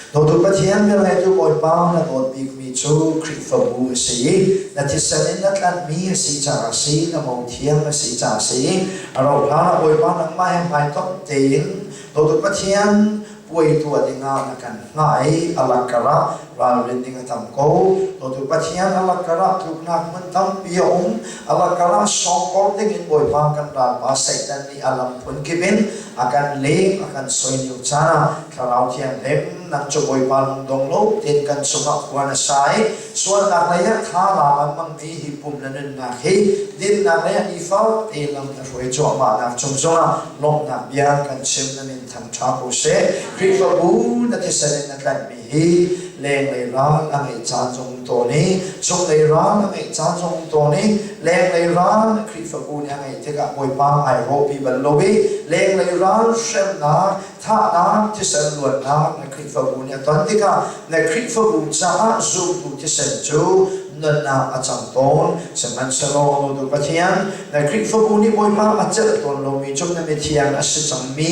Dawtu Pathian velngeihtu Bawipa na dawt bikmi cu Khrihfabu a si i na thisen in na tlanhmi a si caah a si, na mo thiang a si caah a si i a rauh hlan ah Bawipa nangmah he hmaitonh tein dawtu Pathian puai tuah dingah na kan hngah i a lakkar ah ralrin ding a tam ko. Dawtu Pathian a lakkar ah tluknak hmun tampi a um. A lakkar ah sawngkor dingin Bawipa kan ralpa Satan nih a lam phunkip in a kan lem, a kan soi lio caan ah Thlarau Thianghlim, nang cu Bawipa lungdong lo tein kan cungah khua na sa i sualnak lei ah tha la lengmangmi hi pum na nunnak hi dinnak lei ah nifa te lam na hruai cuahmahnak cung zongah lawmhnak bia kan chim na min thangṭha ko seh. Khrihfabu na thisen in na tlanhmi hi lenglei ral a ngeih caan zong tawn i chunglei ral a ngeih caan zong tawn i lenglei ral Khrihfabu nih a ngeih tikah Bawipa ai rawhpi bal lo i lenglei ral hremnak thahnak thisen luannak na Khrihfabu nih a ton tikah na Khrihfabu caah zumtu thisen cu nunnak a cang tawn. Sihmanhsehlaw Nutu Pathian, na Khrihfabu nih Bawipa a celh tawn lomi cu na mithiang a si cangmi,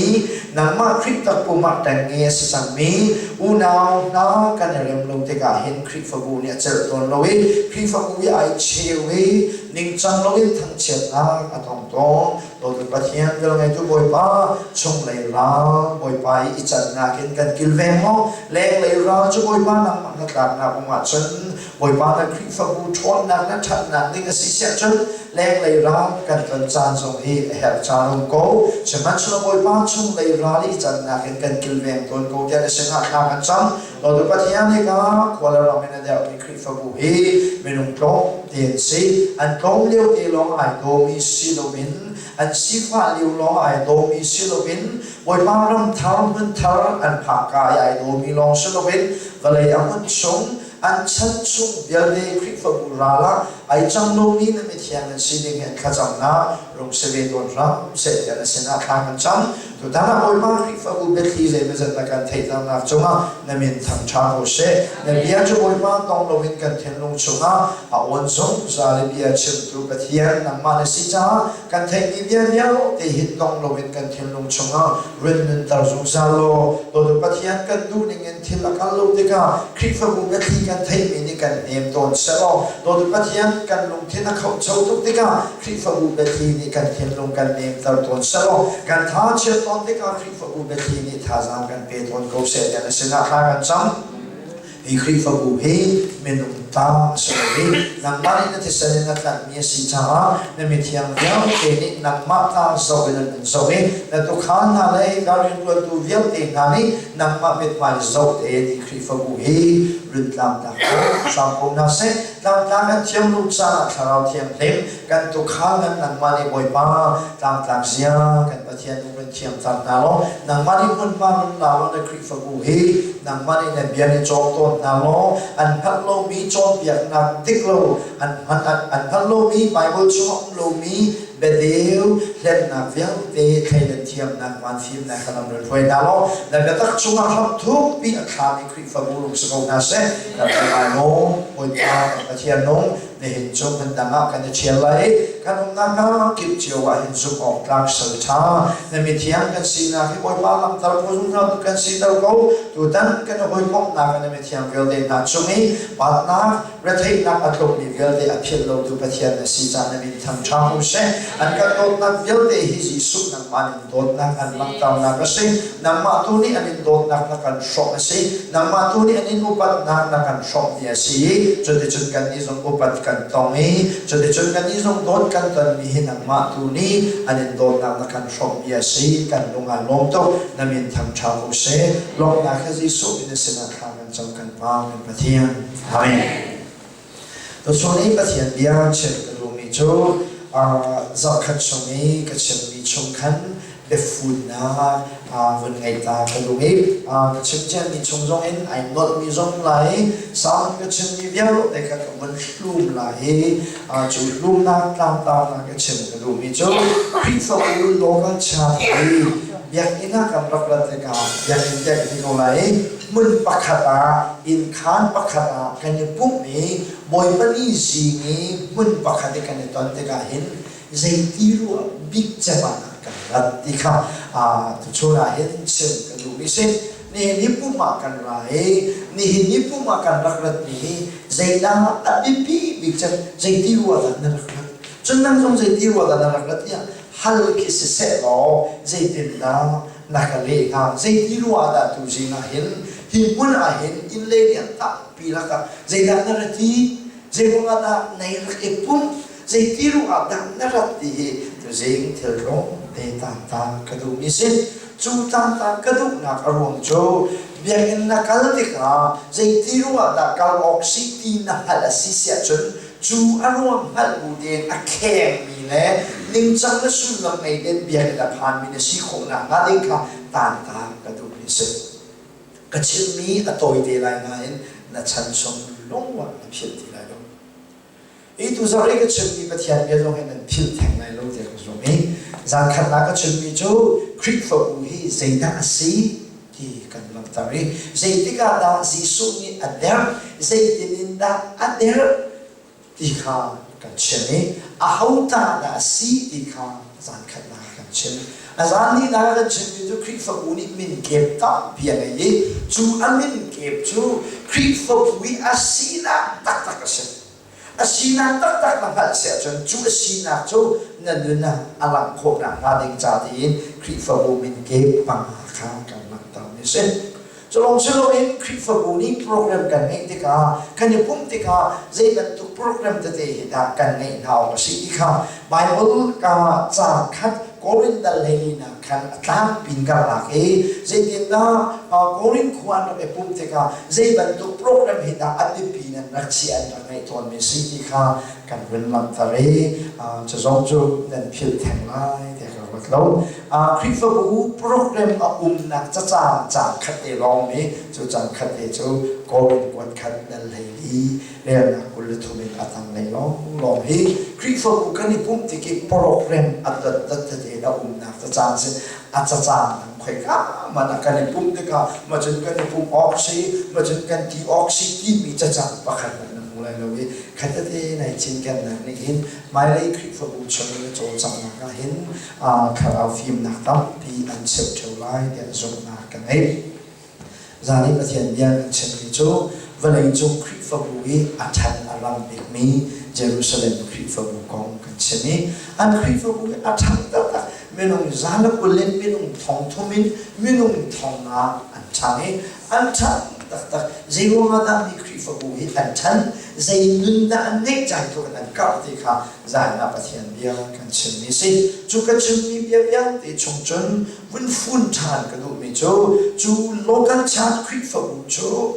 nangmah Khrih takpum ah ṭengnge a si cangmi unau hna kan i rem lo tikah hin Khrihfabu nih a celh tawn lo i Khrihfabu i ai cheu i ningcang loin thangchiatnak a tong tawn. Dawtu Pathian velngeitu Bawipa chunglei ral Bawipa i i cannak in kan kilveng maw lenglei ral cu Bawipa nangmah na tlaknak um ahcun Bawipa na Khrihfabu ṭhawnnak na ṭhatnak ding a si siah cun lenglei ral kan ton caan zong hi a herh caan um ko. Sihmanhsehlaw Bawipa chunglei ral i cannak in kan kilveng tawn ko tiah na sinah thla kan cam. Dawtu Pathian hika khua le ram in a dermi Khrihfabu hi minung tlawm te an si. An tlawm lio te lawng ai dawmi si loin an sifah lio lawng ai dawmi si loin Bawipa ram thar hmun thar an phak ka i ai dawmi lawng si loin vawlei a hmun chung an chan chung vialte Khrihfabu ral ah ai cang lomi na mithiang an si ding hi an thlacamnak rung si ve tawn hram seh tiah na sinah thla kan cam. Tutan ah Bawipa Khrihfabu biathli zeimawzat na kan theihternak cungah na min thangṭha ko seh. Na bia cu Bawipa tong loin kan thinlung chungah a awn zungzal i bia chimtu Pathian nangmah na si caah kan theihmi bia vialte hi tong loin kan thinlung chungah run nunter zungzal law dawtu Pathian kan duh ningin thil a kal lo tikah Khrihfabu biathli kan theihmi nih kan hnem tawn sehlaw dawtu Pathian kan lungthin a khohcho tuk tikah Khrihfabu biathli nih kan thinlung kan nemter tawn sehlaw kan tha chiat tawn tikah Khrihfabu biathli nih thazaang kan pe tawn ko seh tiah na sinah thla kan cam. Hi Khrihfabu hi minung ta a si lo i nangmah nih na thisen in na tlanhmi a si caah na mithiang vialte nih nangmah ta zoh in an in zoh i na tuukhal hna le hika rianṭuantu vialte hna nih nangmah mithmai zoh tein hi Khrihfabu hi rintlamnak hram ko hna seh. Tlangtlak an thiam lo caah Thlarau Thianghlim kan tuukhal nan nangmah nih Bawipa tlangtlak zia kan Pathian nih run thiamter hna law nangmah nih hmunhma run la law na Khrihfabu hi nangmah nih na bia nih cawm tawn hna law an hngalh lomi cawnpiaknak dik lo an an hngalh lomi Bible chungah um lomi biadeu hlennak vialte thleidan thiamnak van fimnak ka lam run hruai hna law na biatak chungah hram thukpi a thlami Khrihfabu rung si ko hna seh. Kan lai nung Bawipa kan Pathian nung nihin cu hmun dang ah kan i ṭhial lai i kan umnak ah kip cio ah hin zumh awk tlak sal ṭha na mithiang kan sinak hi Bawipa lamter ko zungzal tu kan siter ko. Tutan kan i hawikomhnak na mithiang vialte hna cung i batnak retheihnak a tlukmi vialte a philh lotu Pathian na si caah na min thangṭha ko seh. An kan dawtnak vialte hi Jesuh nangmah ning dawtnak an langhternak a si. Nangmah tu nih an in dawtnak na kan hrawmh a si. Nangmah tu nih an in upatnak na kan hrawmhmi a si i cuticun kannih zong upat kan tong i cuticun kannih zong dawt kan tonmi hi nangmah tu nih an in dawtnak na kan hrawmhmi a si. Kan lung aa lawm tuk. Na min thangṭha ko seh. Lawmhnak he Jesuh min na sinah thla kan cam kan Pa kan Pathian. Amen. Tuchun i Pathian bia chim ka duhmi cu zarhkhat chung i ka chimmi chung khan biafunnak vun ngei ta ka duh i ka chim ciami chung zong in ai nolhmi zong lai i salm ka chimmi vialte kha ka vun hlum lai i cu hlumnak tlangtarnak ka chim ka duhmi cu Khrihfabu local church i biakinn ah kan rak rat tikah biakinn te ka ti ko lai i hmun pakhat ah innkhaan pakhat ah kan i pumh i Bawipa ni zing i hmun pakhat i kan i ton tikah hin zeiti ruah bik cem ah kan rat ti kha tuchun ah hin chim ka duhmi si. Nihin hi pum ah kan ra i nihin hi pum ah kan rak ratmi hi zeidah a biapi bik cem, zeiti rua dah na rak rat? Cun nang zong zeiti rua dah na rak rat tiah hal khi siseh law zeitindah na ka leh hnga? Zeiti rua dah tuzing ah hin hi hmun ah hin inn le rian tampi lakah zeidah na rat i zeiruangah dah nei rak i pumh? Zeiti ruangah dah na rat ti hi tuzing thil tlawm te tanta ka duhmi si. Cu tanta ka duhnak a ruang cu biakinn na kal tikah zeiti ruangah dah kal awk si ti na hngalh a si siah cun cu a ruang hngalh bu tein a khengmi le ningcang le sullam ngei tein biakinn a phanmi na si khawh nakhnga ding kha tanta ka duhmi si. Ka chimmi a tawi te lai nain na chan chung lungruah na philh ti lai lo. Hi tuzarh i ka chimmi Pathian bia zong hi nan philh theng lai lo tiah ka zumh i zankhatnak ka chimmi cu Khrihfabu hi zeidah a si ti kan langhter i zeitik ah dah Jesuh nih a derh, zeitin in dah a derh ti kha kan chim i aho ta dah a si ti kha zankhatnak kan chim. A zan nihnak kan chimmi cu Khrihfabu nih min kep tampi a ngei i cu a min kep cu Khrihfabu i a sinak taktak a si. A sinak taktak na hngalh si ahcun cu a sinak cu na nun ah a langh khawh nakhnga ding ca tiin Khrihfabu min kep panga kha kan langhtermi a si. Cu lawng si loin Khrihfabu nih program kan ngeih tikah, kan i pumh tikah zei bantuk program tete hi dah kan ngeih hna awk a si ti kha Bible ka ca khat Korin dal hleilinak khan a tlangpi in kan lak i zeitindah Korin khua an rak i pumh tikah zei bantuk program hi dah a biapi in an rak chiah an rak ngeih tawnmi si ti kha kan vun langhter i cu zong cu nan philh theng lai tiah ka ruat lo. Khrihfabu program a umnak cacang cang khat te lawng nih cu cang khat te cu Korin kuat khat dal hleili relnak 23 in a tanglei lawnglawng hi Khrihfabu kan i pumh tik i program a dotdot tete a umnak cacang si a cacang dang khoika man ah kan i pumh tikah macun kan i pumh awk si macun kan ti awk si timi cacang pakhat hmanh na hmu lai lo i khatete nai cinkennak nih hin hmailei Khrihfabu chung in a cawlcanghnak ah hin thlarau fimnak tampi an cheuh ṭheo lai tiah zumhnak ka ngei. Zan i Pathian bia kan chimmi cu vawleicung Khrihfabu i a ṭhan a ram bikmi Jerusalem Khrihfabu kong kan chim i an Khrihfabu hi a ṭhang taktak minung 120 in minung 3,000 in minung 5,000 an ṭhang i an ṭhang taktak. Zei ruangah dah mi Khrihfabu hi an ṭhan, zei nun dah an ngeih caan tluk in an karh ti kha zan ah Pathian bia kan chimmi si. Cu ka chimmi bia vialte chung cun vun fun ṭhan ka duhmi cu cu local church Khrihfabu cu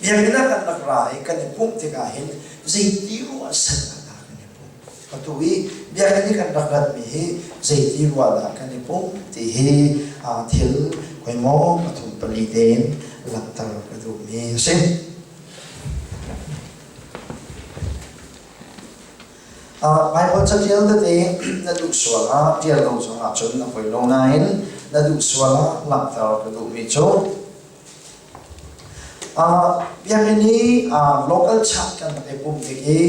biakinn ah kan rak ra i kan i pumh tikah hin zeiti ruah san ah dah kan i pumh? Atu i biakinn i kan rak ratmi hi zeiti ruah dah kan i pumh ti hi thil khoimaw pathum pali tein langhter ka duhmi a si. Baibal catial tete na duh sual ah ṭial lo zongah cun a poi lo nain na duh sual ah langhter ka duhmi cu biakinn i local church kan rak i pumh tik i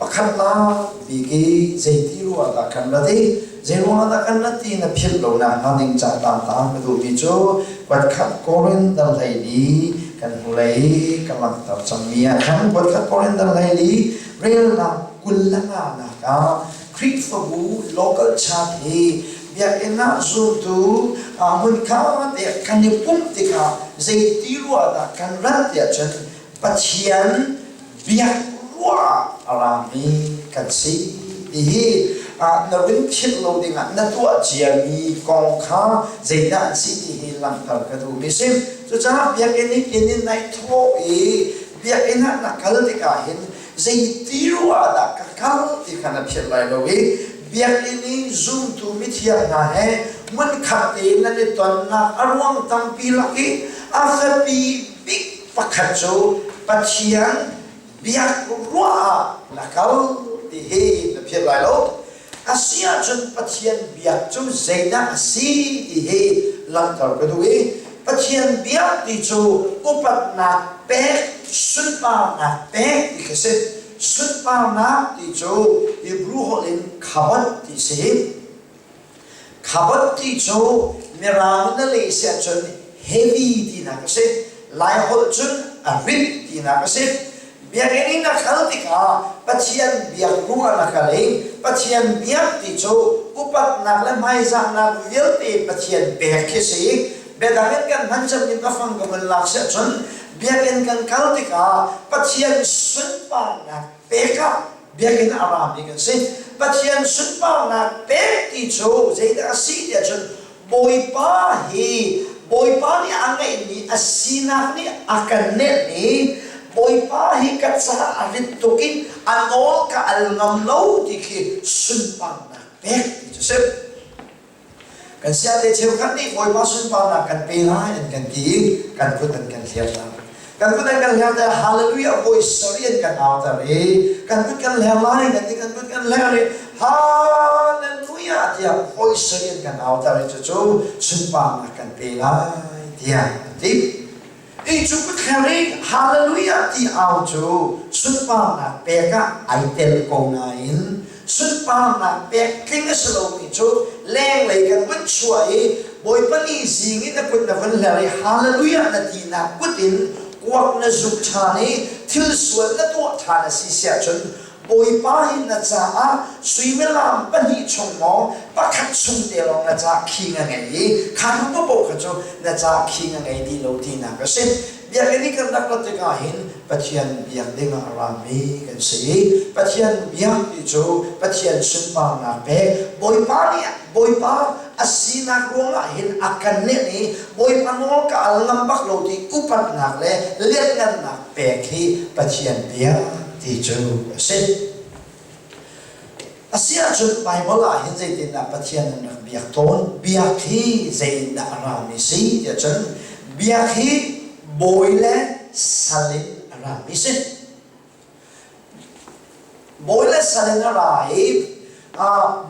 pakhatnak bik i zeiti ruah dah kan rat i zeiruangah dah kan rat ti na philh lo nakhnga ding ca tangtang ka duhmi cu kuatkhat Korin dal 14 kan hnulei ka langhter cangmi ah khan kuatkhat Korin dal 14 relnak 25 nak ah Khrihfabu local church hi biakinn ah zultu hmunkhat te kan i pumh tikah zeiti ruah dah kan rat tiah cun Pathian biak ruah a rami kan si ti hi na vun philh lo dingah na tuah ciami kong kha zeidah an si ti hi langhter ka duhmi si. Cucaah biakinn i inn in nai thawh i biakinn ah na kal tikah hin zeiti ruah dah ka kal ti kha na philh lai lo i biakinn i zumtu mithiang hna he hmunkhat tein nan i tonnak a ruang tampi lak i a biapi bik pakhat cu Pathian biak ruah ah na kal ti hi na philh lai lo. A si ahcun Pathian biak cu zeidah a si ti hi langhter ka duh i Pathian biak ti cu upatnak pek, sunparnak pek ti khi si. Sunparnak ti cu Hebrew holh in khabot ti si. Khabot ti cu Mirang in a leh si ahcun heavy tinak a si. Laiholh cun a rit tinak a si. Biakinn in na kal tikah Pathian biak ruah na kal i Pathian biak ti cu upatnak le hmaizahnak vialte Pathian pek khi si. Biadang in kan hman cem in a fang ka vun lak siah cun biakinn kan kal tikah Pathian sunparnak pek ah biakinn a rami kan si. Pathian sunparnak pek ti cu zeidah a si tiah cun Bawipa hi Bawipa nih a ngeihmi a sinak nih a kan nenh i Bawipa hi ka caah a rit tuk i a nawl ka al ngam lo ti khi sunparnak pek ti cu si. Kan siate cheukhat nih Bawipa sunparnak kan pe lai an kan ti i kan kut an kan hliar hna. Kan kut an kan hler te hallelujah voi sarih an kan auter i kan kut kan hler lai kan ti kan kut kan hler i hallelujah tiah voi sarih an kan auter i cucu sunparnak kan pe lai tiah an ti. I cu kut hler i hallelujah ti au cu sunparnak pek ah ai tel ko nain sunparnak pek tling a si lomi cu lenglei kan vun chuah i Bawipa ni zing in na kut na vun hler i hallelujah na tinak kut in kuak na zuk ṭhan i thil sual na tuah ṭhan a si siah cun Bawipa hi na caah suimilam pahnih chung maw pakhat chung te lawng na caah khing a ngei i kha hnu paoh kha cu na caah khing a ngei dih lo tinak a si. Biakinn i kan rak rat tikah hin Pathian biak dingah a rami kan si i Pathian biak ti cu Pathian sunparnak pek Bawipa nih Bawipa a sinak ruangah hin a kan nenh i Bawipa nawl ka al ngam bak lo ti upatnak le lianngannak pek hi Pathian biak ti cu a si. A si ahcun Baibal ah hin zeitindah Pathian an rak biak tawn? Biak hi zeitindah a rami si tiah cun biak hi bawi le sal in a rami si. Bawi le sal in a ra i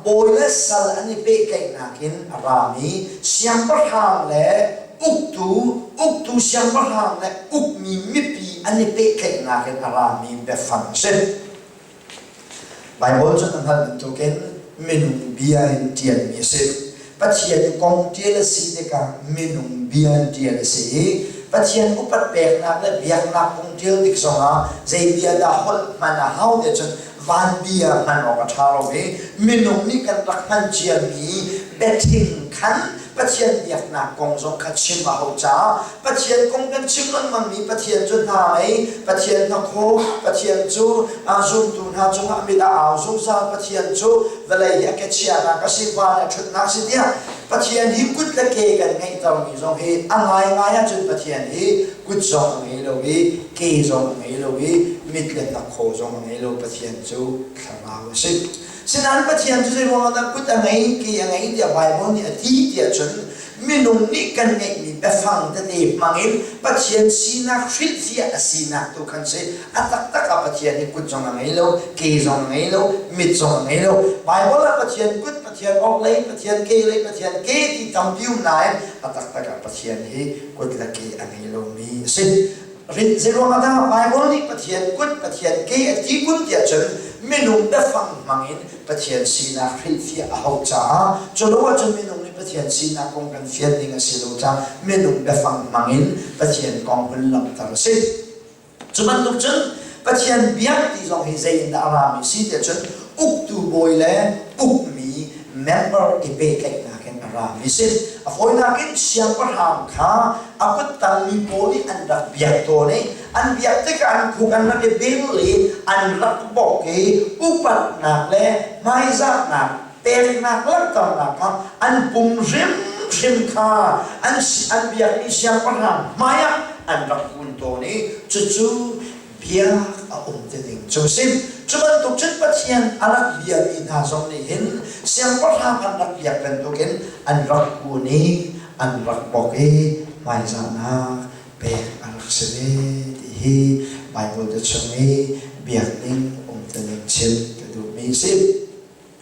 bawi le sal an i pehtlaihnak in a rami siangpahrang le uktu, uktu siangpahrang le ukmi mipi an i pehtlaihnak in a rami biafang a si. Baibal cu na hngalh bantukin minung bia in ṭialmi a si. Pathian kong ṭial a si tikah minung bia in ṭial a si i Pathian upat peknak le biaknak kong ṭial tik zongah zei bia dah holh hman a hau ti ahcun van bia hman awk a ṭha lo i minung nih kan rak hman ciami biaṭhing khan Pathian biaknak kong zong kha chim a hau caah Pathian kong kan chim lengmangmi Pathian cu hna ngei, Pathian hnakhaw, Pathian cu zumtu hna cungah mit a au zungzal, Pathian cu vawlei hi a ke chiahnak a si, van a ṭhutnak si tiah Pathian hi kut le ke kan ngeihtermi zong hi a ngaingai ahcun Pathian hi kut zong a ngei lo i ke zong a ngei lo i mit le hnakhaw zong a ngei lo Pathian cu thlarau a si. Sinain Pathian cu zeiruangah dah kut a ngei, ke a ngei tiah Baibal nih a ti tiah cun minung nih kan ngeihmi biafang tete hmangin Pathian sinak hrilhfiah a sinak tu khan si. A taktak ah Pathian nih kut zong a ngei lo, ke zong a ngei lo, mit zong a ngei lo. Baibal ah Pathian kut, Pathian orhlei, Pathian kehlei, Pathian ke ti tampi um nain a taktak ah Pathian hi kut le ke a ngei lomi a si. Zeiruangah dah Baibal nih Pathian kut, Pathian ke a ti kun tiah cun minung biafang hmangin Pathian sinak hrilhfiah a hauh caah culo ahcun minung nih Pathian sinak kong kan fian ding a si lo caah minung biafang hmangin Pathian kong hun langhter a si. Cu bantuk cun Pathian biak ti zong hi zei in dah a rami si tiah cun uktu bawi le ukmi member i pehtlaihnak in a rami si. A fawinak in siangpahrang kha a kuttangmi pawl nih an rak biak tawn i an biak tikah an khuk an rak i bil i an rak bawk i upatnak le hmaizahnak peknak langhternak kha an pum hrimhrim kha an an biakmi siangpahrang hmaiah an rak kun tawn i cucu biak a um te ding cu a si. Cu bantuk cun Pathian a rak biami hna zong nih hin siangpahrang an rak biak bantukin an rak kun i an rak bawk i hmaizahnak pek a rak si ve ti hi Baibal te chung i biak ding um te ning chim ka duhmi a si.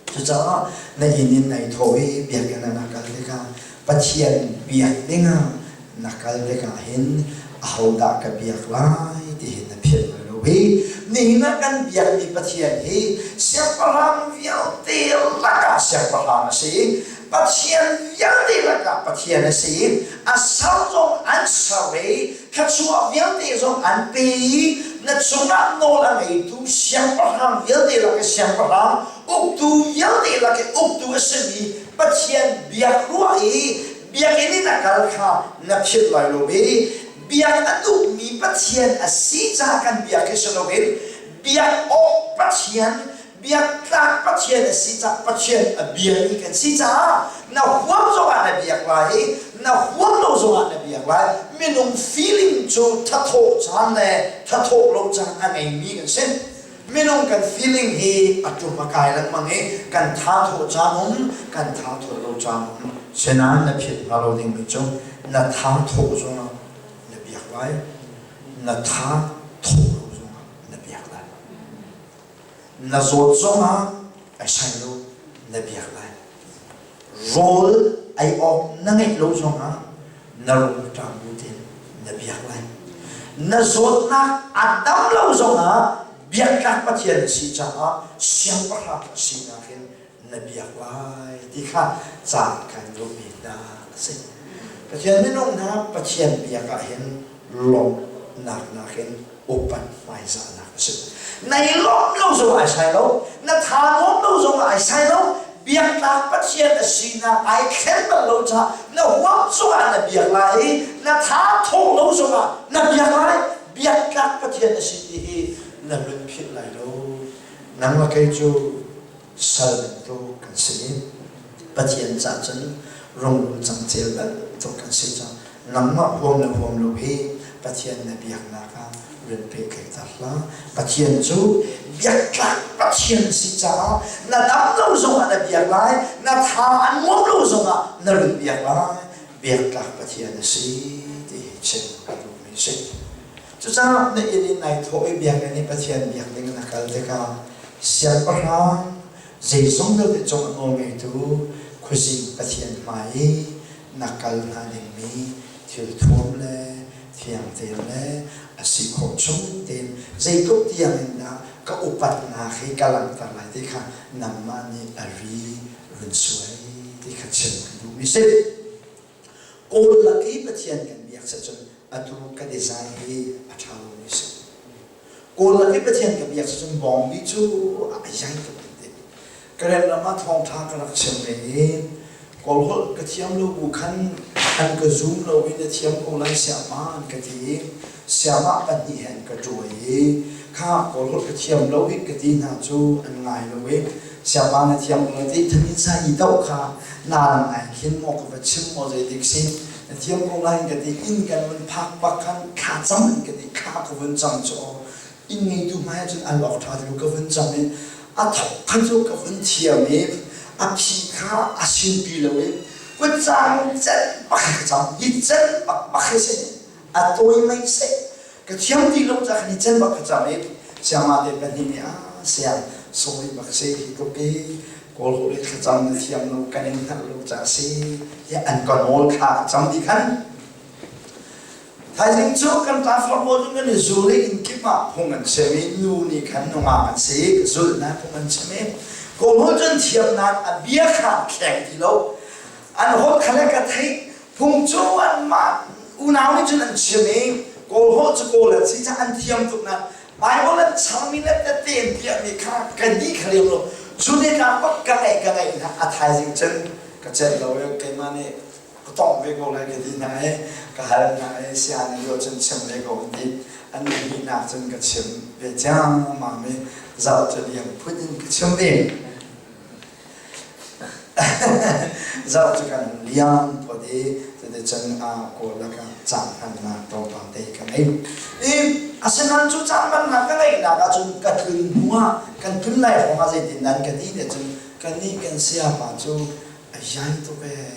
Cucaah na inn in nai thawh i biakinn ah na kal tikah Pathian biak dingah na kal tikah hin ahodah ka biak lai ti hi na philh lai lo hi. Nihin ah kan biakmi Pathian hi siangpahrang vialte lakah siangpahrang a si. Pathian vialte lakah Pathian a si i a ser zong an ser i thluachuah vialte zong an pe i na cungah nawl a ngeitu siangpahrang vialte lak i siangpahrang, uktu vialte lak i uktu a simi Pathian biak ruah i biakinn in a kal kha na philh lai lo i biak a duhmi Pathian a si caah kan biak hi si loin biak awk Pathian, biak tlak Pathian a si caah Pathian a biami kan si caah na huam zongah na biak lai i na huam lo zongah na biak lai. Minung feeling cu thathawh caan le thathawh lo caan a ngeimi kan si. Minung kan feeling hi a tum a kai lengmang i kan tha thawh caan um, kan tha thawh lo caan um. Sinain na philh hnga lo dingmi cu na tha thawh zongah na biak lai, na tha thawh lo zongah na biak lai. Na zawt zongah ai sai lo, na biak lai. Rawl ei awk na ngeih lo zongah na rawl ṭam bu tein na biak lai. Na zawtnak a dam lo zongah biaktlak Pathian na si caah siangpahrang a sinak in na biak lai ti kha ca kan duhmi hna a si. Pathian minung hna Pathian biak ah hin lawmhnak nakin upat hmaizahnak a si. Na i lawmh lo zong ai sai lo, na tha nuam lo zong ai sai lo, biaktlak Pathian a sinak ai thlen bal lo caah na huam cungah na biak lai i na tha thawh lo zongah na biak lai, biaktlak Pathian a si ti hi na run philh lai lo. Nang le kei cu sal bantuk kan si i Pathian cah cun rungrul cangcel bantuk kan si cang. Nangmah huam le huam lo hi Pathian na biaknak ah rian pehtlaihter hlah. Pathian cu biaktlak Pathian si caah na dam lo zongah na biak lai, na tha a nuam lo zongah na run biak lai. Biaktlak Pathian a si ti hi chim ka duhmi a si. Cucaah na inn in nai thawh i biakinn i Pathian biak ding na kal tikah siangpahrang zeizong vialte cung a nawl ngeitu khuazing Pathian hmai i na kal hnga dingmi thil thuam le thiang tein le a si khawh chung tein zeitluk tiang in dah ka upatnak hi ka langhter lai ti kha nangmah nih a ri run suai ti kha chim ka duhmi si. Kawl lak i Pathian kan biak cun atu ka design hi a ṭha lomi si. Kawl lak i Pathian ka biak cun bawngbi cu a iai tuk an ti. Karen ram ah thawngṭha ka rak chim ve i Kawl holh ka thiam lo bu khan an ka zum lo i na thiam ko lai siama an ka ti i siama pahnih he an ka ṭuai i kha Kawl holh ka thiam lo i ka ti hna cu an ngai lo i siapa na thiam ko lai ti thamin sa i doh kha nalang ngai khin maw ka va chim maw zeidik si na thiam ko lai ka ti inn kan vun phak bak khan thla cam in ka ti thla ka vun cam cu inn ngeitu hmai ah cun al awk ṭha ti lo ka vun cam i a thok kha cu ka vun thiam i a phi kha a sinpi lo i kutcang cen bak ka cam hi cen bak bak hi si a tawi mei seh ka thiam ti lo ca khan hi cen bak ka cam i siangma te pahnih nih a siang sorry bak si hi tluk i kawl holh i thlacam na thiam lo kan in hngalh lo ca si tiah an ka nawl thla ka cam ti khan Thaizing cu kan ṭafar pawl cu kan i zul i inn kip ah phung an chim i nu nih khan nungak an si i zulhnak phung an chim i Kawlholh cun thiamnak a bia kha an thleng ti lo. An holh kha le ka theih phung cu anmah unau nih cun an chim i Kawlholh cu Kawl an si caah an thiam tuk na Bible an changmi le tette an piahmi kha ka ni kha lem lo. Cu ni tlak bak ka ngaih ka ngaih hna a thaizing cun ka celh lo i keimah nih ka tongh ve ko lai ka ti hna i ka hal hna i sianginn lio cun chim ve ko an ti an hnihnak cun ka chim ve ciammam i zoh cu liam phun in ka chim ve zoh cu kan liam phot i cuticun kawl lakah caan hmannak tlawmpal te ka ngei i asinain cu caan hmannak ka ngeihnak ahcun ka tlun hnu ah kan tlun lai hrawng ah zeitin nan ka ti te cun kannih kan sayapa cu A iai tuk ee,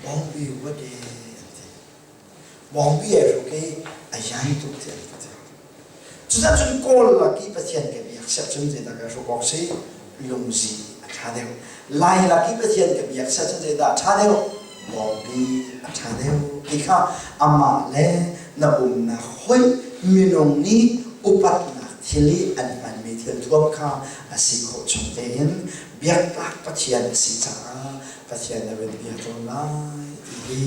bawngbi huat ee an ti. Bawngbi ai hruk i a iai tuk ti an ti. Cucaah cun Kawl lak i Pathian ka biak siah cun zeidah ka hruk awk si? Lungzi a ṭha deuh. Lai lak i Pathian ka biak siah cun zeidah a ṭha deuh? Bawngbi a ṭha deuh ti kha amah le na umnak hoih minung nih upatnak thil i an hmanmi thil thuam kha a si khawh chung tein biaktlak Pathian a si caah Pathian na vun bia tawn lai ti hi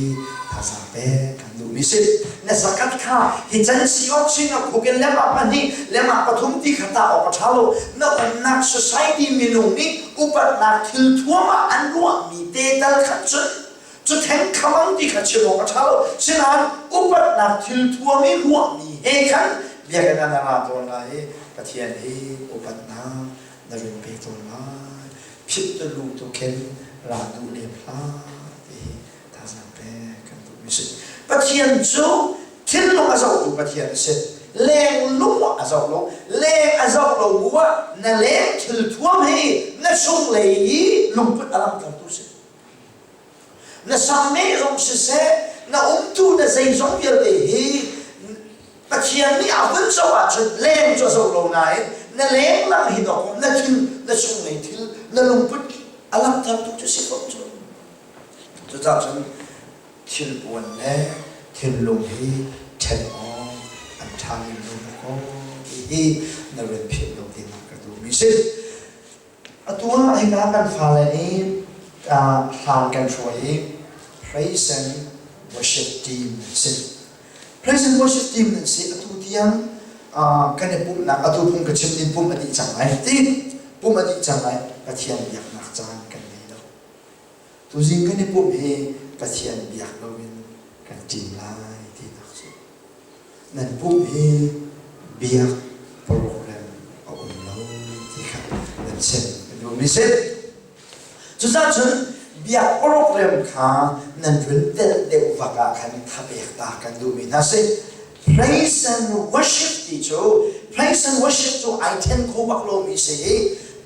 thazaang pek kan duhmi si. Na zakat kha hi can si awk si na khuk in lemah pahnih lemah pathum ti kha tah awk a ṭha lo. Na umnak society minung nih upatnak thil thuam ah an ruahmi te tal khan cun cu theng khamang ti kha chim awk a ṭha lo. Sinain upatnak thil thuam i ruahmi he khan biakinn ah na ra tawn lai i Pathian hi upatnak na run pe tawn lai. Phit na lu tu khin ra duh lem hlah ti hi thazaang pek kan duhmi si. Pathian cu thinlung a zohtu Pathian a si. Leng lung a zoh lo. Leng a zoh lo bu ah na leng thil thuam hi na chunglei i lungput a langhtertu si. Na samneh zong siseh, na umtu na zeizong vialte hi Pathian nih a vun zoh ahcun leng cu a zoh lo nain na lenglang hi dawk na thil, na chunglei thil, na lungput a langhtertu cu si ko cu. Cucaah cun thilpuan le thinlung hi ṭhen awk an ṭha lem lo dakaw ti hi na rian philh lo dingah ka duhmi si. Atu ah hika kan fale nih hlan kan hruai i praise and worship team an si. Praise and worship team nan si. Atu tiang kan i pumhnak atu phung ka chim ning pumh a dih cang lai ti pumh a dih cang lai. Pathian biaknak caan kan ngei lo. Tuzing kan i pumh hi Pathian biak loin kan ṭin lai tinak cu. Nan pumh hi biak program a um lo ti kha nan chim ka duhmi si. Cucaah cun biak program kha nan run telh deuh vak ah khan thapek ta kan duhmi hna si. Praise and worship ti cu praise and worship cu ai then kho bak lomi si i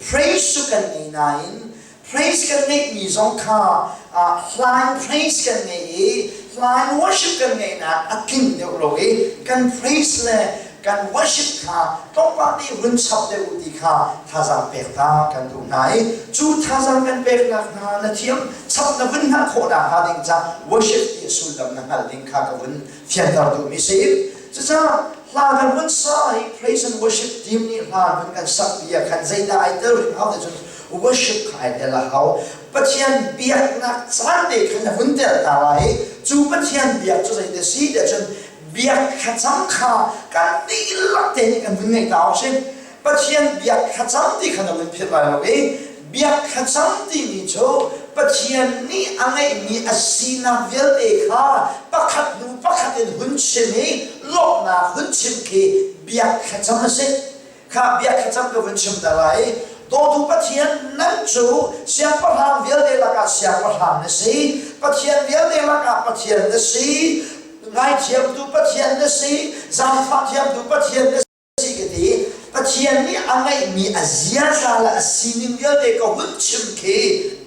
praise cu kan ngei nain praise kan ngeihmi zong kha hla in praise kan ngei i hla in worship kan ngeihnak a tling deuh lo i kan praise le kan worship kha tlawmpal nih hun chap deuh u ti kha thazaang pek ta kan duh hna i cu thazaang kan peknak hna na thiam chap na vun hngalh khawh nakhnga ding ca worship ti a sullam na hngalh ding kha ka vun fianter duhmi si. Cucaah hla kan vun sa i praise and worship team nih hla vun kan sak ti ah khan zeidah ai tel rih hau ti cun worship kha ai tel a hau. Pathian biaknak caan te khan na vun tel ta lai i cu Pathian biak cu zeite si tiah cun biak thlacam kha kan dihlak te nih kan vun ngeih ta awk si. Pathian biak thlacam ti kha na vun philh lai lo i biak thlacam timi cu Pathian nih a ngeihmi a sinak vialte kha pakhat hnu pakhat in hun chim i lawmhnak hun chim khi biak thlacam a si. Kha biak thlacam ka vun chim ta lai. Dawtu Pathian nan cu siangpahrang vialte lakah siangpahrang na si. Pathian vialte lakah Pathian na si. Ngaithiamtu Pathian na si. Zaangfah thiamtu Pathian na si ka ti. Pathian nih a ngeihmi a ziaza le a sining vialte ka hun chim khi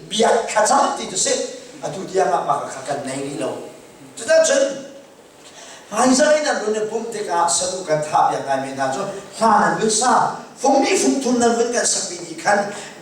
biak thlacam ti cu si. Atu tiang ah mah kha kan nei rih lo. Cuticun hmaizarh in an run i pumh tikah saduh kan thah piak ngaimi hna cu hla nan vun sa, fung nih fung thum nan vun kan sakmi nih khan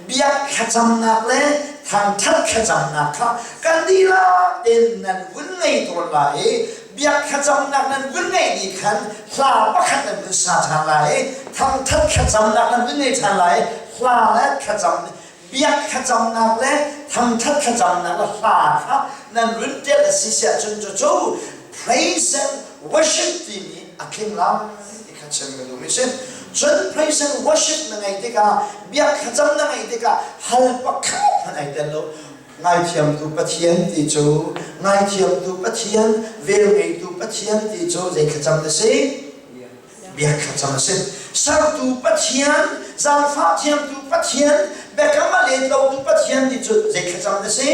biak thlacamnak le thangṭhat thlacamnak kha kan dihlak tein nan vun ngei tawn lai i biak thlacamnak nan vun ngeih ni khan hla pakhat nan vun sa ṭhan lai i thangṭhat thlacamnak nan vun ngei ṭhan lai i hla le thlacam biak thlacamnak le thangṭhat thlacamnak le hla kha nan run ṭial a si siah cun cucu praise and worship timi a tling lai ti kha chim ka duhmi si. Cun praise and worship na ngeih tikah biak thlacam na ngeih tikah hal pakhat hmanh ai tel lo. Ngaithiamtu Pathian ti cu ngaithiamtu Pathian velngeitu Pathian ti cu zei thlacam na si? Biak thlacam a si. Sertu Pathian, zaangfah thiamtu Pathian, biakam a let lotu Pathian ti cu zei thlacam na si?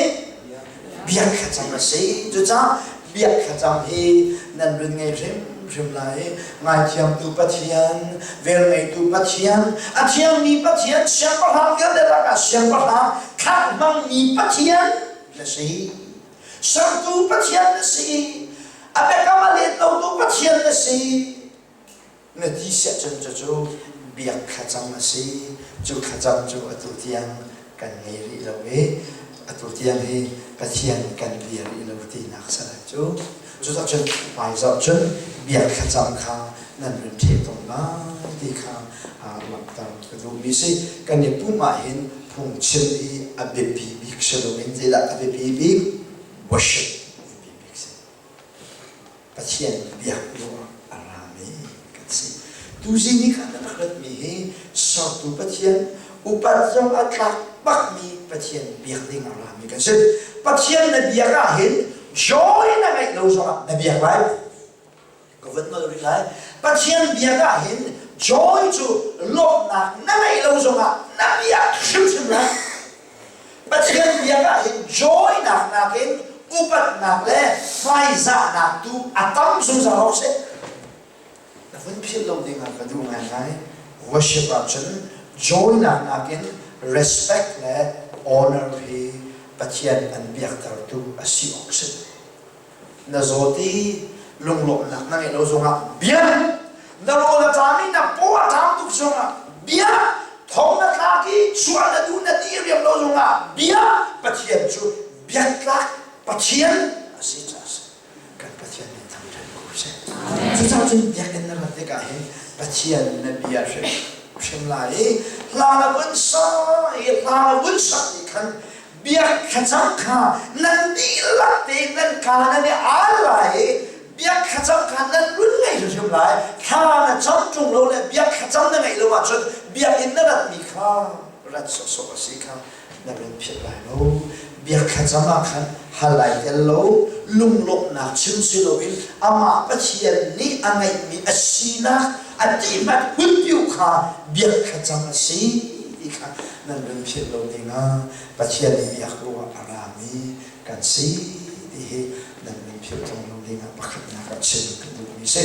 Biak thlacam a si. Cucaah biak thlacam hi nan run ngei hrimhrim lai. Ngaithiamtu Pathian, velngeitu Pathian, a thiangmi Pathian, siangpahrang vialte lakah siangpahrang thlah hmangmi Pathian na si. Sertu Pathian na si. A biakam a let lotu Pathian na si. Na ti siah cun cucu biak thlacam a si. Cu thlacam cu atu tiang kan ngei rih lo i atu tiang hi Pathian kan bia rih lo tinak salai cu. Cucah cun hmaizarh cun biak thlacam kha nan run ṭheh tawn lai ti kha langhter ka duhmi si. Kan i pumh ahhin Phungchim i a biapi bik si loin zeidah a biapi bik? Worship biapi bik si. Pathian biak ruangah a rami kan si. Tuzing ni khan na rak ratmi hi sertu Pathian, upat zong a tlak bakmi Pathian biak ding a rami kan si. Pathian na biak ahhin joy na ngeih lo zongah na biak lai. Ka van nolh rih lai. Pathian biak ahhin joy cu lawmhnak na ngeih lo zongah na biak hrimhrim lai. Pathian biak ahhin joy nak nakin upatnak le hmaizahnak tu a tam zungzal awk si. Na vun philh lo ding ah ka duh ngaingai. Worship ahcun joy nak nakin respect le honor hi Pathian an biaktertu a si awk si. Na zawt i lunglawmhnak na ngeih lo zongah bia, na rawl a ṭam i na paw a ṭam tuk zongah bia, thong na tlak i chuah na duh na ti riam lo zongah bia, Pathian cu biaktlak Pathian a si caah a si. Kan Pathian nih thangṭhat ko seh. Cucaah cun biakinn na rat tikah hin Pathian na bia hrim hrim lai i hla na vun sa i hla na vun sak nih khan Biak thlacam kha nan dihlak tein nan kaa nan i al lai i biak thlacam kha nan run ngei hrimhrim lai. Thla na cam ṭung lo le biak thlacam na ngeih lo ahcun biakinn na ratmi kha rat sawhsawh a si kha na run philh lai lo. Biak thlacam ah khan hal ai tel lo, lunglawmhnak chim si loin amah Pathian nih a ngeihmi a sinak a tihmat hunpiu kha biak thlacam a si ti kha nan run philh lo dingah Pathian nih biak ruah a rami kan si ti hi nan run philh ṭung lo dingah pakhatnak ah chim ka duhmi si.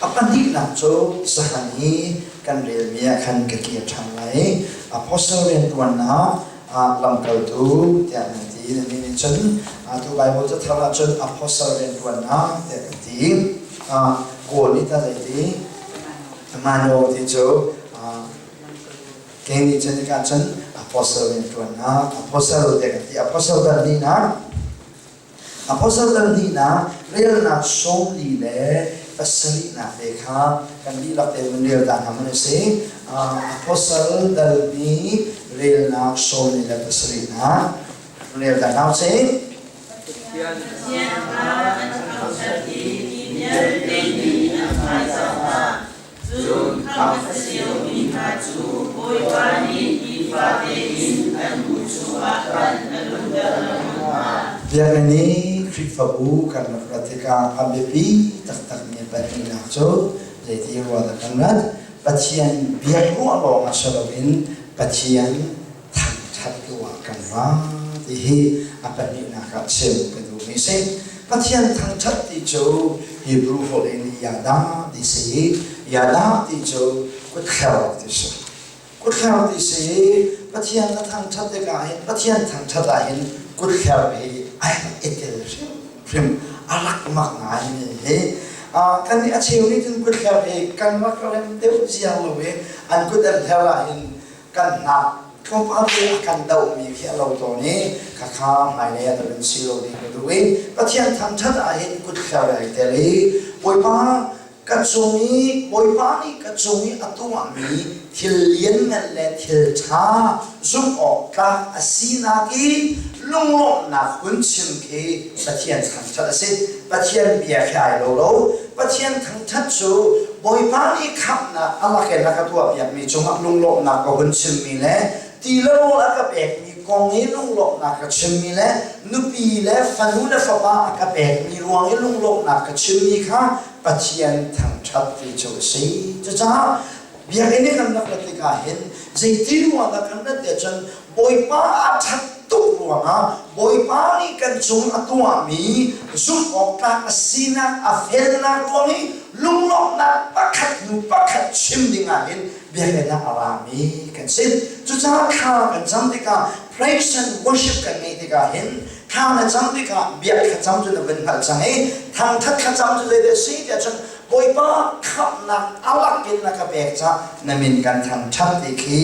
A pahnihnak cu zahan i kan relmi ah khan ka kir ṭhan lai. Apostle rianṭuannak ah lamkaltu tiah nan ti. Nan nih cun atu Bible cathar ah cun apostle rianṭuannak tiah kan ti. Kawl nih tah zeiti? Mano ti cu Kei nih cun hika cun apostle rianṭuannak, apostle tiah kan ti. Apostle dal hnihnak, apostle dal hnihnak relnak 47nak te kha kan dihlak te vun rel ta hna man a si. Apostle dal hnih relnak 47nak rel ta hna usih. Pathian kha an thangṭhat i mi vialte nih an hmaizah hna. Cun khamh a si lomi hna cu Bawipa nih nifate in an bu chungah khan a nunter lengmang hna. Biakinn i Khrihfabu kan rak rat tikah a biapi taktakmi pahnihnak cu zeiti ruah dah kan rat? Pathian biak ruah lawng ah si loin Pathian thangṭhat ruah kan ra ti hi a pahnihnak ah chim ka duhmi si. Pathian thangṭhat ti cu Hebrew holh in yada ti si i yada ti cu kutthler ti si. Kutthler ti si i Pathian na thangṭhat tikah hin Pathian thangṭhat ah hin kutthler hi ai i tel hrimhrim a rak mak ngai mi hi kan nih a cheu nih cun kutthler hi kan rak rem deuh ziang lo i an kut an hler ah hin kan hnak tlawmpal te a kan dohmi khi a lo tawn i khakha hmailei ah kan si lo ding ka duh i Pathian thangṭhat ah hin kutthler ai tel i Bawipa ka cung i Bawipa nih ka cung i a tuahmi thil lianngan le thil ṭha zumh awk tlak a sinak i lunglawmhnak hun chim khi Pathian thangṭhat a si. Pathian bia khi ai lo lo. Pathian thangṭhat cu Bawipa nih khamhnak a lakin a ka tuahpiakmi cungah lunglawmhnak ka hun chimmi le ti le rawl a ka pekmi kong i lunglawmhnak ka chimmi le nupi le fanu le fapa a ka pekmi ruang i lunglawmhnak ka chimmi kha Pathian thangṭhat ti cu a si. Cucaah biakinn i kan rak rat tikah hin zeiti ruang dah kan rat tiah cun Bawipa a ṭhat tuk ruangah Bawipa nih kan cung a tuahmi zumh awk tlak a sinak a felnak ruang i lunglawmhnak pakhat hnu pakhat chim dingah hin biakinn ah a rami kan si. Cucaah thla kan cam tikah praise and worship kan ngeih tikah hin thla na cam tikah biak thlacam cu na vun hngalh cang i thangṭhat thlacam cu zeidah a si tiah cun Bawipa khamhnak a lakin na ka pek cah na min kan thangṭhat ti khi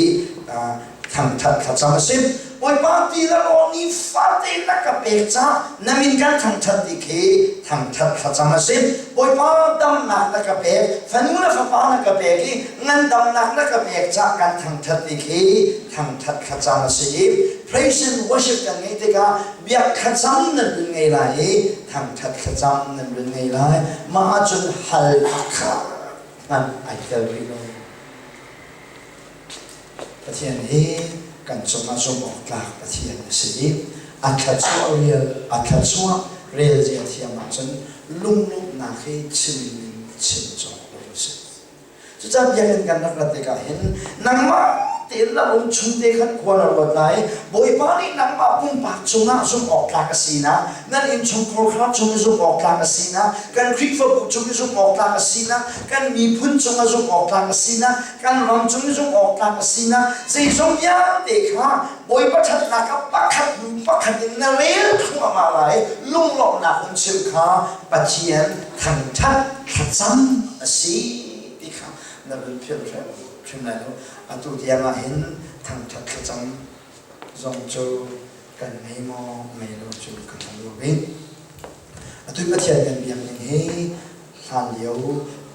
thangṭhat thlacam a si. Bawipa ti le rawl nifate na ka pek cah na min kan thangṭhat ti khi thangṭhat thlacam a si. Bawipa damnak na ka pek, fanu le fapa na ka pek. pek i ngandamnak na ka pek cah kan thangṭhat ti khi thangṭhat thlacam a si i praise and worship kan ngeih tikah biak thlacam nan run ngei lai i thangṭhat thlacam nan run ngei lai. Mah ahcun hal pakhat hmanh ai tel rih lo. Pathian hi kan cungah zumh awk tlak Pathian a si i a thluachuah rial a thluachuah rel zia thiam ahcun lunglawmhnak hi chim in chim cawk lo a si. Cucaah biakinn kan rak rat tikah hin nangmah tein na lung chung te khan khua na ruat lai. Bawipa nih nangmah pumpak cungah zumh awk tlak a sinak, nan innchungkhar kha cung i zumh awk tlak a sinak, kan Khrihfabu cung i zumh awk tlak a sinak, kan miphun cungah zumh awk tlak a sinak, kan ram cung i zumh awk tlak a sinak, zeizong vialte kha Bawipa ṭhatnak ah pakhat hnu pakhat in na rel thluahmah lai. Lunglawmhnak um chim kha Pathian thangṭhat thlacam a si ti kha na vun philh hrim lai lo. Atu tiang ah hin thangṭhat thlacam zong cu kan ngei maw ngei lo cu ka hngal lo i atu Pathian kan biak ning hi hlanlio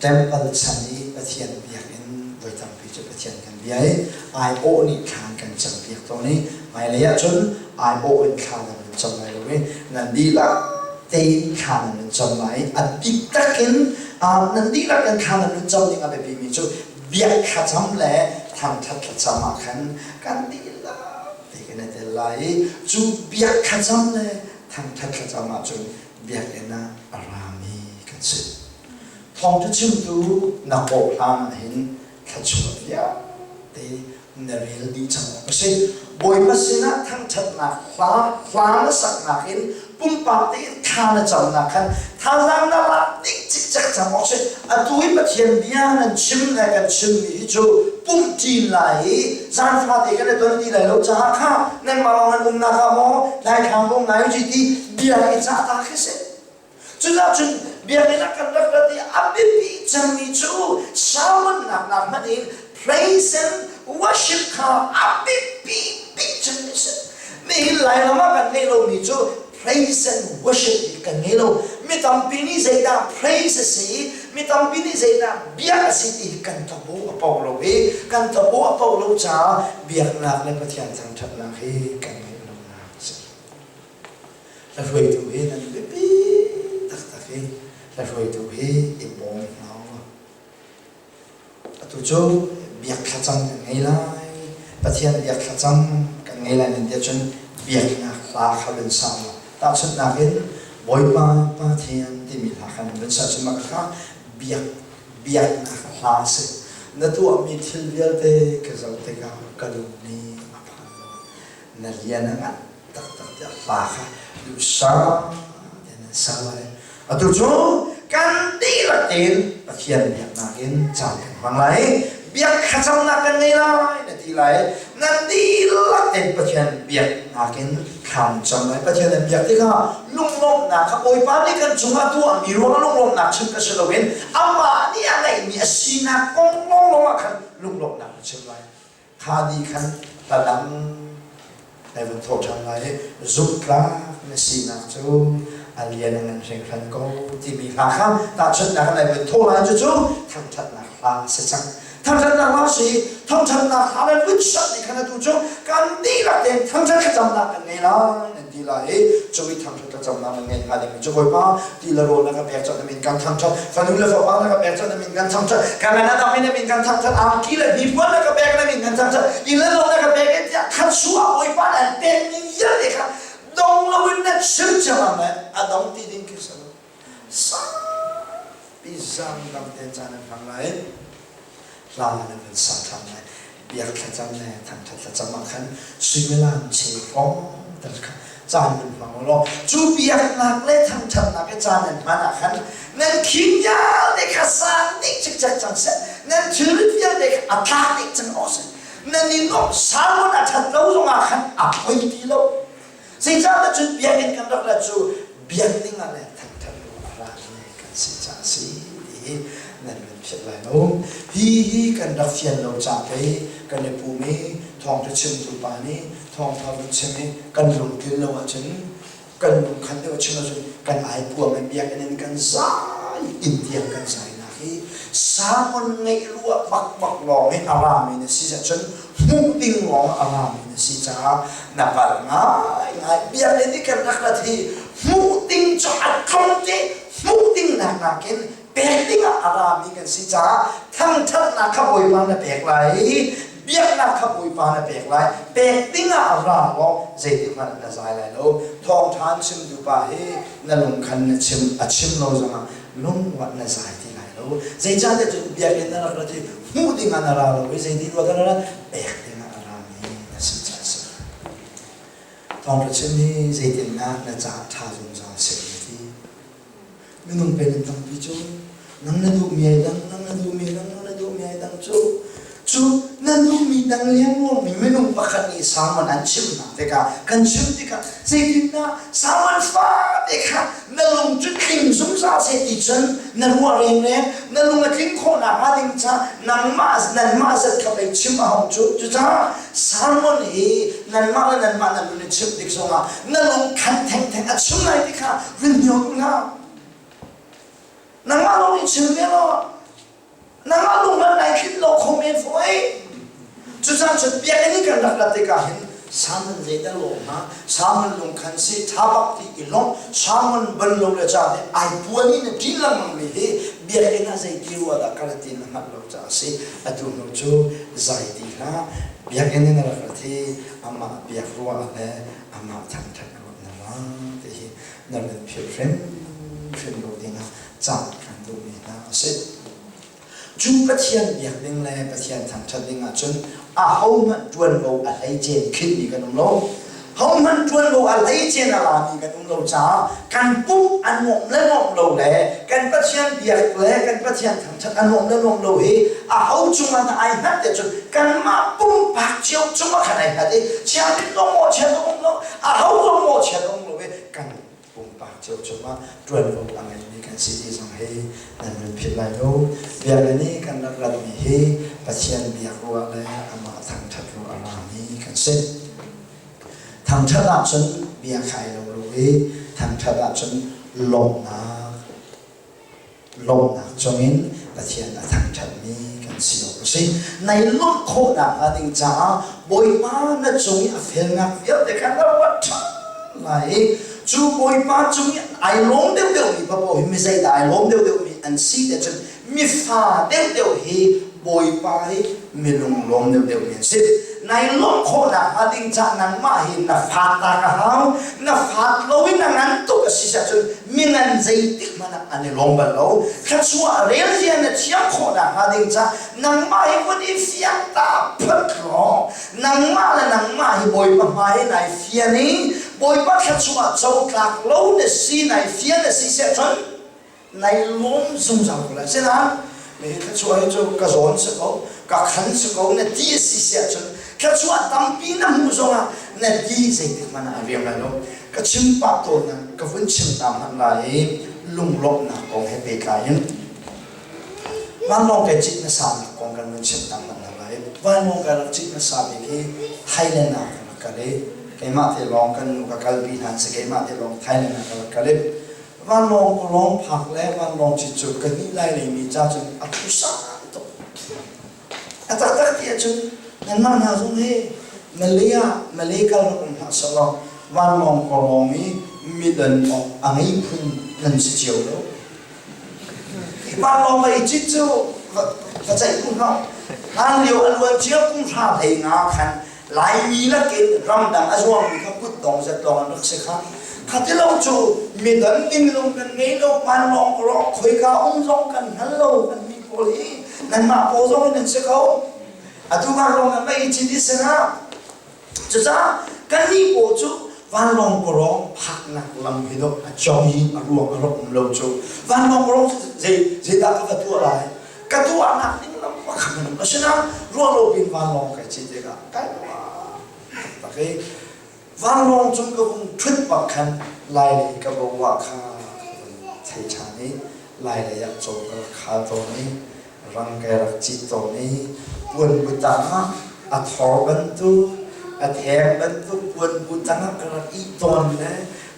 temple chan i Pathian biakinn voi tampi cu Pathian kan bia i aiawh nih thlan kan campiak tawn i hmailei ahcun aiawh in thla nan vun cam lai lo i nan dihlak tein thla nan vun cam lai i a bik takin nan dihlak in thla nan vun cam ding a biapimi cu biak thlacam le thangṭhat thlacam ah khan kan dihlak te kan i tel lai i cu biak thlacam le thangṭhat thlacam ahcun biakinn ah a rami kan si. Thawngṭha chimtu na kawh hlan ah hin thluachuah vialte na rel dih cang awk a si. Bawipa sinah thangṭhatnak hla hla na saknak in pumpak tein thla na camnak khan thazaang na lak dih cikcek cang awk si. Atu i Pathian bia nan chim le kan chimmi hi cu pumhṭi lai i zan fate kan i ton ti lai lo caah kha nanmah lawng nan umnak ah maw daithlang um lai u ti bia i cah ta khi si. Cucaah cun biakinn ah kan rak rat i a biapi cemmi cu sermonnak nak hmanh in praise and worship kha a biapi bik cemmi si. Nihin Lairam ah kan ngeih lomi cu praise and worship hi kan ngei lo. Mi tampi nih zeidah praise a si i mi tampi nih zeidah biak a si ti hi kan tabu a pau lo i kan tabu a pau lo caah biaknak le Pathian thangṭhatnak hi kan ngeih lonak a si. Hla hruaitu hi nan biapi taktak i hla hruaitu hi i bawm hna u. Atu cu biak thlacam kan ngei lai. Pathian biak thlacam kan ngei lai nan ti ahcun biaknak hla kha vun sa u. Tahchunhnak in Bawipa Pathian timi hla kha nan vun sa cun mah kha biak biaknak hla a si. Na tuahmi thil vialte ka zoh tikah ka lung nih a phan lo. Na lian a ngan taktak tiah hla kha duhsah tein an sa lai. Atu cu kan dihlak tein Pathian biaknak in caan kan hmang lai. Biak thlacamnak kan ngei lai na ti lai. Nan dihlak tein Pathian biaknak in thla nan cam lai. Pathian nan biak tikah lunglawmhnak kha Bawipa nih kan cungah tuahmi ruang lunglawmhnak chim ka si loin amah nih a ngeihmi a sinak kong lawnglawng ah khan lunglawmhnak na chim lai. Kha ni khan hla dang nai vun thawh ṭhan lai i zumhtlak na sinak cu a lian a ngan hringhran ko timi hla kha tahchunhnak nai vun thawh lai. Cucu thangṭhatnak hla a si cang. Thangṭhatnak hla si. Thangṭhatnak hla nan vun sak ni khan atu cu kan dihlak tein thangṭhat thlacamnak kan ngei lai nan ti lai i cu i thangṭhat thlacamnak nan ngeih hnga dingmi cu Bawipa ti le rawl na ka pek cang na min kan thangṭhat, fanu le fapa na ka pek cang na min kan thangṭhat, ka ngan a dam i na min kan thangṭhat, angki le hnipuan na ka pek na min kan thangṭhat, inn le lo na ka pek i tiah thluachuah Bawipa nih an pekmi vialte kha dong loin na chim ciammam lai. A dong ti ding khi si lo. Saupi zaangdam tein caan an hmang lai. Hla na van sa ṭhan lai. Biak thlacam le thangṭhat thlacam ah khan suimilam cheu hrawng tal kha caan nan hmang u law cu biaknak le thangṭhatnak i caan nan hman ah khan nan khim vialte kha sang dih cikcek cang seh, nan thilrit vialte kha a tlak dih cang awk seh, nan i nuamh salmon a ṭhat lo zongah khan a poi ti lo. Zeicahtiah cun biakinn kan rak rat cu biak ding ah le thangṭhat lo a rami kan si caah a si ti nan kan philh lai lo. Hi hi kan rak fian lo ca pei kan i pum i thawngṭha chimtu pa nih thawngṭha vun chim i kan lungtlin lo ahcun, kan lungkhan deuh chim ahcun kan ai puam i biakinn in kan zai, inn tiang kan zainak hi. Salmon ngeih ruah bakbak lawng in a rami na si ahcun hmuh ding lawng a rami na si caah na palh ngaingai. Biakinn i kan rak rat hi hmuh ding cu a tlawm te, hmuh ding nak nakin pek dingah a rami kan si caah thangṭhatnak kha Bawipa na pek lai i biaknak kha Bawipa na pek lai. Pek dingah a ra law zeitik hmanh na zai lai lo. Thawngṭha an chimtu pa hi na lung khan na chim a chim lo zongah lungruat na zai ti lai lo. Zeicahtiah cun biakinn na rak rat i hmuh dingah na ra lo i zeiti ruat na rat pek dingah a rami na si caah a si. Thawngṭha chim hi zeitindah na caah ṭha zungzal seh na ti? Minung pen in tampi cu nang na duhmi ai dang, nang na duhmi dang, nang na duhmi ai dang cu cu na duhmi dang liangluangmi minung pakhat nih sermon an chim hna tikah kan chim tikah zeitindah sermon fate kha na lung cu tling zungzal seh ti cun na ruah rengreng, na lung a tlin khawh nakhnga ding ca nangmah nanmah zat kha pei chim a hau cu. Cucaah sermon hi nanmah le nanmah nan lung i chimh tik zongah na lung khan thengtheng a chim lai ti kha vun hniang hlah. Nangmah lawng nih chim ve law nangmah lung hmanh nai thlin lo kho men fawi. Cucaah cun biakinn i kan rak rat tikah hin Salmon zeidah lawm hna, Salmon lung khan si tha bak ti i lawmh, Salmon bal lo le ca nih ai puan in a ṭin lengmang mi hi biakinn ah zei ti rua dah ka rat ti na hngalh lo caah a si. Atu hnu cu zai ti hlah. Biakinn in a rak rat hi amah biak ruah le amah thangṭhat ruah na ra ti hi na run philh hrimhrim lo dingah cah kan duhmi hna a si. Cu Pathian biak ding le Pathian thangṭhat ding ahcun ahohmanh ṭuanvo a hleicen khinhmi kan um lo. Hohmanh ṭuanvo a hleicen a lami kan um lo caah kan pum a nuamh le nuamh lo le kan Pathian biak le kan Pathian thangṭhat a nuamh le nuamh lo hi aho cungah dah ai hngat te cun kanmah pumpak cio cungah khan ai hngat i chiangin zong mawhchiat a um lo, aho zong mawhchiat a um lo i kan pumpak cio cungah ṭuanvo a ngeimi kan si ti zong hi nan run philh lai lo. Biakinn i kan rak ratmi hi Pathian biak ruah le amah thangṭhat ruah a rami kan si. Thangṭhat ahcun bia kha ai lo lo i thangṭhat ahcun lawmhnak lawmhnak cungin Pathian a thangṭhatmi kan si awk a si. Nai lawmh khawhnak hnga ding caah Bawipa na cung i a felnak vialte kha na ruat ṭhan lai i cu Bawipa cung i ai lawm deuhdeuhmi paoh hi mi zeidah ai lawm deuhdeuhmi an si te cun mifa deuhdeuh hi Bawipa hi minung lawm deuhdeuhmi an si. Nai lawmh khawhnak hnga ding caah nangmah hi na faat ta ka hau. Na faat lo in na ngan tuk a si ahcun mingan zeitik hmanh ah an i lawm bal lo. Thluachuah rel zia na thiam khawhnak hnga ding caah nangmah hi vun i fiang ta phot law nangmah le nangmah hi Bawipa hmai nai fian i Bawipa thluachuah co tlak lo na si nai fian a si siahcun nai lawm zungzal ko lai. Asinain mi thluachuah hi cu ka zawn si ko, ka khan si ko na ti a si si ahcun thluachuah tampi na hmuh zongah na ti zeitik hmanh ah a riam lai lo. Ka chim pah tawn na ka vun chim ta hmanh lai i lunglawmhnak kong he pehtlai in vanlawng kai cit hmasa kong kan vun chim ta hmanh lai. Vanlawng kai rak cit hmasa bik hi Thailand ah ka rak kal i keimah te lawng kan nu ka kalpi hlan si keimah te lawng Thailand ah ka rak kal i Vanlawng lawng phak le vanlawng cit cu ka hnih lai leimi ca cun a phusa tuk. A taktak ti ahcun nanmah hna zong hi Malay ah Malay kal rak um hlah sehlaw vanlawng kawlawng i midon awk a ngei phun nan si cio lo. Vanlawng lei cit cu va ceih kun hlah. Hlan lio a luan cia kum hra hlei nga khan Laimi lakin ramdang a zuangmi kha kutdong zet lawng an rak si kha. Kha ti lo cu midang minung kan ngei lo, vanlawng rawk khoika um zong kan hngal lo kan mi pawl hi nanmah pawl zong in nan si ko. Atu vanlawng nan va i cit i sinah. Cucaah kannih pawl cu vanlawng kawrawng phaknak lam hi dawh a cong i a ruang a rak um lo cu. Vanlawng kawrawng zei zeidah ka va tuah lai? Ka tuahnak ding lam pakhat an um. Asinain ruah lo pin vanlawng kai cit tikah kai tak i vanlawng cung ka vung ṭhut bak khan Lailei ka va uah kha thei ṭhan i Lailei ah caw ka rak khal tawn i rang kai rak cit tawn i puan bu tangah a thor bantuk a theng bantuk puan bu tangah ka rak ih tawn le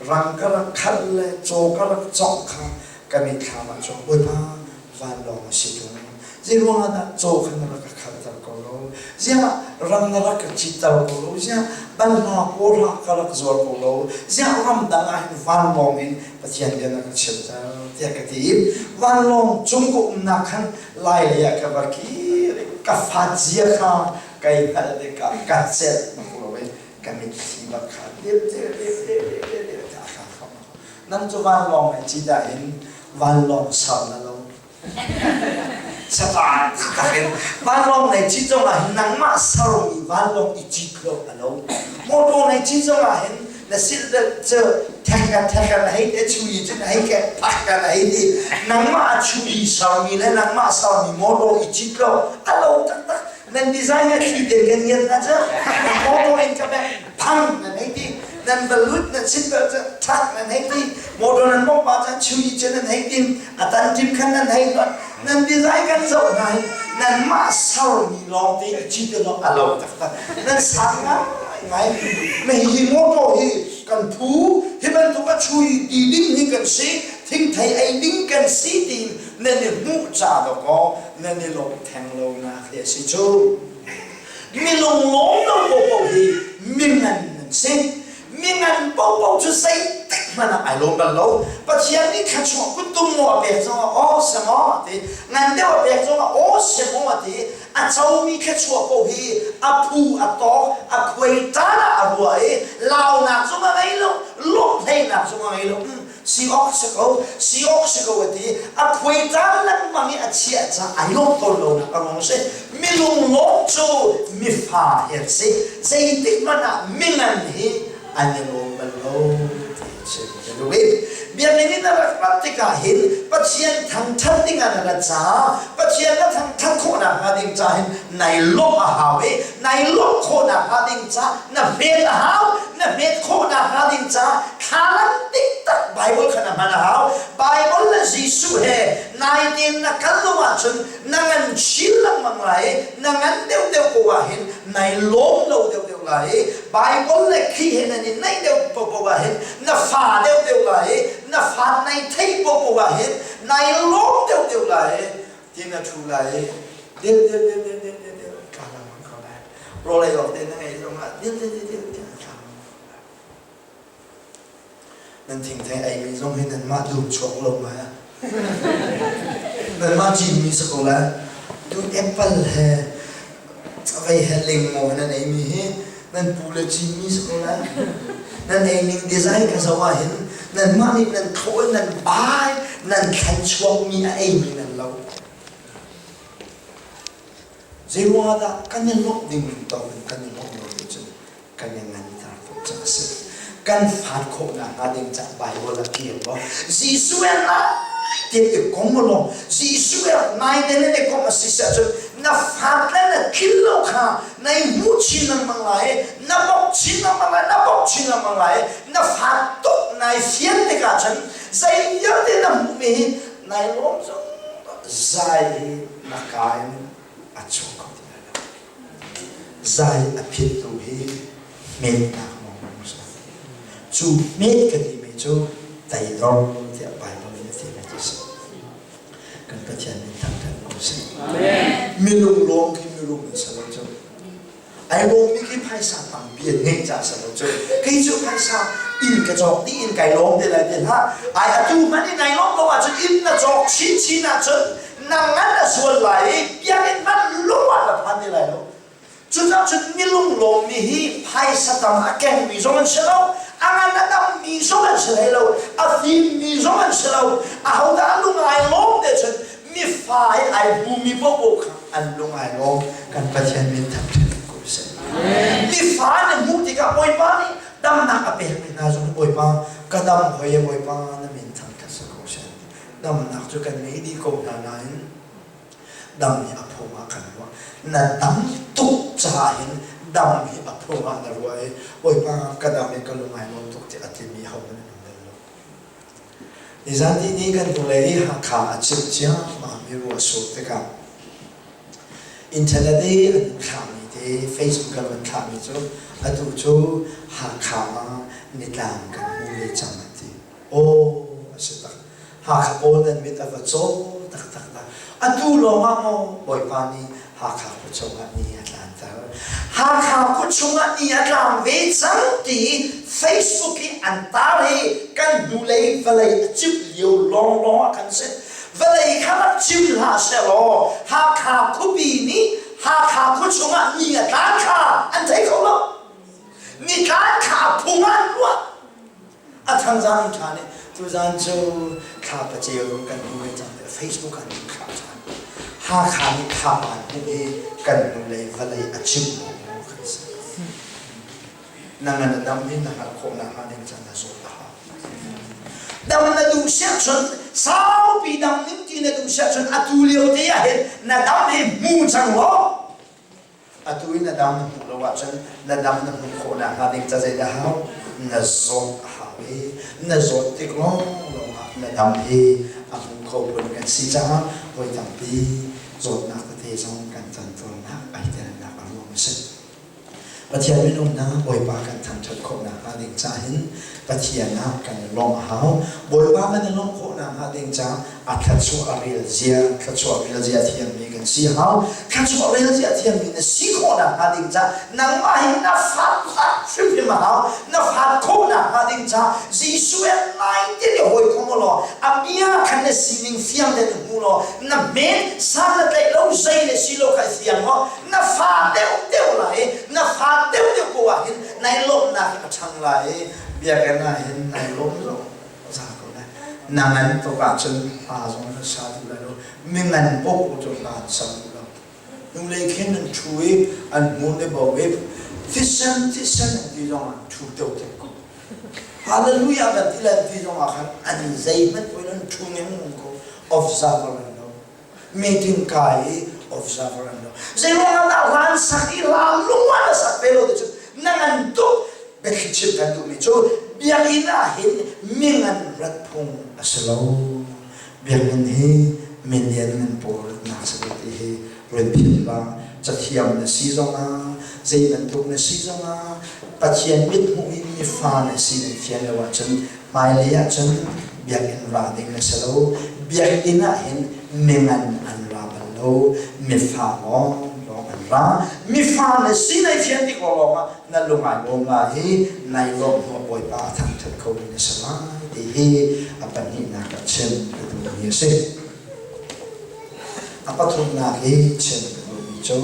rang ka rak khalh le caw ka rak cawngh kha ka mitthlam ah cun Bawipa. Vanlawng a si ṭung. Zeiruang ah dah caw kha na rak ka khalter ko lo? Ziah ram na rak ka citter ko lo? Ziah banhla kawhra ka rak zuar ko lo? Ziah ramdang ah hin vanlawng in Pathian bia na ka chimter tiah ka ti i vanlawng cung ka umnak khan lai lei ah ka va kir i ka fat zia kha kai hngalh tikah ka celh bak lo i ka mitthli bak kha dip dip dip dip dip dip dip a tla thluahmah. Nang cu vanlawng in cita in vanlawng ser na lo. Sapa taktak in vanlawng nei cit zong ah hin nangmah sermi vanlawng i cit lo a lo. Motor nei cit zong ah hin na seatbelt cu thek thek na hei te chui cun hei ke phak na hei ti. Nangmah a chui sermi le nangmah sermi motor i cit lo a lo taktak. Nan design a thli te kan ngiat na cu motor in ka bek phang nan hei ti. Nan va lut nan seatbelt cu thak nan hei ti. Motor nan mong pa cun chui cun nan hei tin. A tan ṭim khan nan hei hlonh. Nan biazai kan zoh hna hi nanmah sermi lawngte i cit in a lo taktak. Nan sang ngaingai. Na hihi mawṭaw hi kan phu, hi bantuk a chui ti ding hi kan si, thingthei ei ding kan si tiin nan i hmuh ca dawkaw nan i lawm theng lonak hi a si cu. Mi lunglawm lo paohpaoh hi mingan nan si. Mingan paohpaoh cu zeitik hmanh ah ai lawm bal lo. Pathian nih thluachuah kuttum maw a pek zongah aw si maw a ti. Ngan deuh a pek zongah aw si maw a ti. A comi thluachuah paoh hi a phu a tawk, a khuai ṭan ah a ruah i launak zong a ngei lo, lawmhhleinak zong a ngei lo. Si awk si ko, si awk si ko a ti. A khuai ṭan lengmang i a chiah caah ai lawm tawn lonak a ruang a si. Minung lawm cu mifa hi an si. Zeitik hmanh ah mingan hi an i lawm bal lo ti a si. Biakinn in na rak rat tikah hin Pathian thangṭhat ding ah na rat caah Pathian na thangṭhat khawhnak hnga ding ca hin nai lawmh a hau i nai lawmh khawhnak hnga ding ca na hmet a hau. Na hmet khawhnak hnga ding ca thlalang diktak Bible kha na hman a hau. Bible le Jesuh he nai tein na kal lo ahcun na ngan chin lengmang lai i na ngan deuhdeuh ko ah hin nai lawm lo deuhdeuh lai i Bible le Khrih he nan i naih deuh paohpaoh ah hin na fa deuhdeuh lai i na fa nai theih paohpaoh ah hin nai lawm deuhdeuh lai i ti na thu lai i dil dil dil dil dil dil dil tla lengmang ko lai. Rawl ei awk te na ngeih zongah dil dil dil dil dil tla lengmang ko lai. Nan thingthei eimi zong hi nanmah dum chuak lo ngai ah. Nanmah cinmi si ko lai. Tu apple he vei he lingmaw nan eimi hi nan pu le cinmi si ko lai. Nan ei ning design ka zoh ah hin nanmah nih nan thlawh in nan bai nan thlan chuakmi a eimi nan lo. Zeiruangah dah kan i lawmh ding tawk in kan i lawmh lo ti cun kan i nganter tuk ca a si. Kan fat khawh nakhnga ding ca Baibal a kir maw? Jesuh he nai tein i kom law Jesuh he nai tein i kom a si ahcun na fat le na thil lo kha nai hmu chin lengmang lai, na bawk chin lengmang lai, na bawk chin lengmang lai, na fat tuk nai fian tikah cun zei vialte na hmuhmi hi nai lawm zong zai hi na ka in a chung kho ti lai lo. Zai a phittu hi hmetnak lawng a si. Cu hmet ka timi cu teidor tiah Baibal nih a timi cu a si. Kan Pathian min thangṭhat ko seh. Minung lawng khi mirum an si lo cu. Ai lawmmi khi phaisa tampi an ngeih caah si lo cu. Kei cu phaisa inn ka cawk dih in kai lawm te lai ti hlah. Ai atu hmanh in ai lawm lo ahcun inn na cawk chinchin ahcun na ngan a zual lai i biakinn hmanh lung ah na phan te lai lo. Cucaah cun milung lawmmi hi phaisa tam a kengmi zong an si lo, a ngan a dammi zong an si hlei lo, a fimmi zong an si lo. Ahodah a lung ai lawm te cun mifa i ai hmumi paohpaoh kha an lung ai lawm. Kan Pathian min thangṭhat ko seh. Mifa na hmuh tikah Bawipa nih damnak a pekmi hna zong Bawipa ka dam hoi e Bawipa na min thangṭhat si ko seh. Damnak cu kan ngei dih ko hna nain dam hi a phung ah kan ruah. Na dam tuk caah hin dam hi a phung ah na ruah i Bawipa ka dam i ka lung ai nuam tuk tiah a timi hohmanh an um bal lo. Nizan ti ni kan hnulei i Hakha a cimh ciammam i ruah sur tikah internet i an thlahmi te Facebook an van thlahmi cu atu cu Hakha ah nitlang kan hmu ve cang an ti. Aw a si tak. Hakha pawl nan mit a va caw taktak dah. Atu lawngah maw Bawipa nih Hakha khua chungah ni a tlanter. Hakha khua chungah ni a tlang ve cang ti Facebook i an tar hi kan hnulei vawlei a cimh lio lawnglawng ah khan si. Vawlei kha rak cim hlah sehlaw Hakha khuapi nih Hakha khua chungah ni a tlan kha an thei kho lo. Ni tlan kha a phung ah an ruah. A thangzang ṭha nih tuzan cu thla paceu kan hmu ve cang tiah Facebook ah an thlah ṭhan. Hakha nih thla an hmuh i kan hnulei vawlei a cim maw kan si. Na ngan a dam i na hngalh khawh nakhnga ding caan na zawt a hau. Dam na duh siah cun saupi dam ning ti na duh siah cun atu lio te ah hin na dam hi hmu cang law Atu i na dam na hmuh lo ahcun na dam na hmuh khawh nakhnga ding ca zeidah hau? Na zawt a hau i na zawt tik lawnglawng ah na dam hi a hmu kho phun kan si caah voi tampi zawtnak tete zong kan ton tawnnak ai telnak a ruang a si. Pathian minung hna Bawipa kan thangṭhat khawh nakhnga ding ca hin Pathian ah kan i lawmh a hau. Bawipa kan i lawmh khawh nakhnga ding ca a thluachuah a rel zia thluachuah rel zia thiammi kan si hau. Thluachuah rel zia thiammi na si khawh nakhnga ding ca nangmah hi na fat hrimhrim a hau. Na fat khawh nakhnga ding ca Jesuh he nai te nih hawikom u law a bia khan na sining fiang tein hmu law na men san na tlaih lo zei le si lo kha i fiang maw na fa deuh deuh lai i na fa deuh deuh ko ah hin nai lawmhnak hi a ṭhang lai i biakinn ah hin nai lawm zong za ko lai. Na ngan tuk ahcun hla zong na sa duh lai lo. Mi ngan paoh cu hla an sa duh lo. Hnulei khin an ṭhu i an hmun i bo i thisen thisen an ti zong an ṭhu deuh deuh ko. Hallelujah kan ti lai ti zong ah khan an zeihmanh poi an ṭhu ngengmang ko. Observer an lo. Meeting kai i observer an lo. Zeiruangah dah hlan sak i hla lung ah na sak ve lo ti cu na ngan tuk. Biathli chim kan duhmi cu biakinn ah hin mingan rat phung a si lo. Biakinn hi min lianngan pawl ratnak si ti hi run philh hlah. Cathiam na si zongah, zei bantuk na si zongah, Pathian mithmuh in mifa na si nan fian lo ahcun Hmailei ahcun biakinn ra ding na si lo. Biakinn ah hin mingan an ra bal lo. Mifa lawnglawng an ra. Mifa na si nai fian tik lawng ah na lung ai lawm lai i nai lawmh hnawh Bawipa a thangṭhat khomi na si lai ti hi a pahnihnak ah chim ka duhmi a si. A pathumnak i chim ka duhmi cu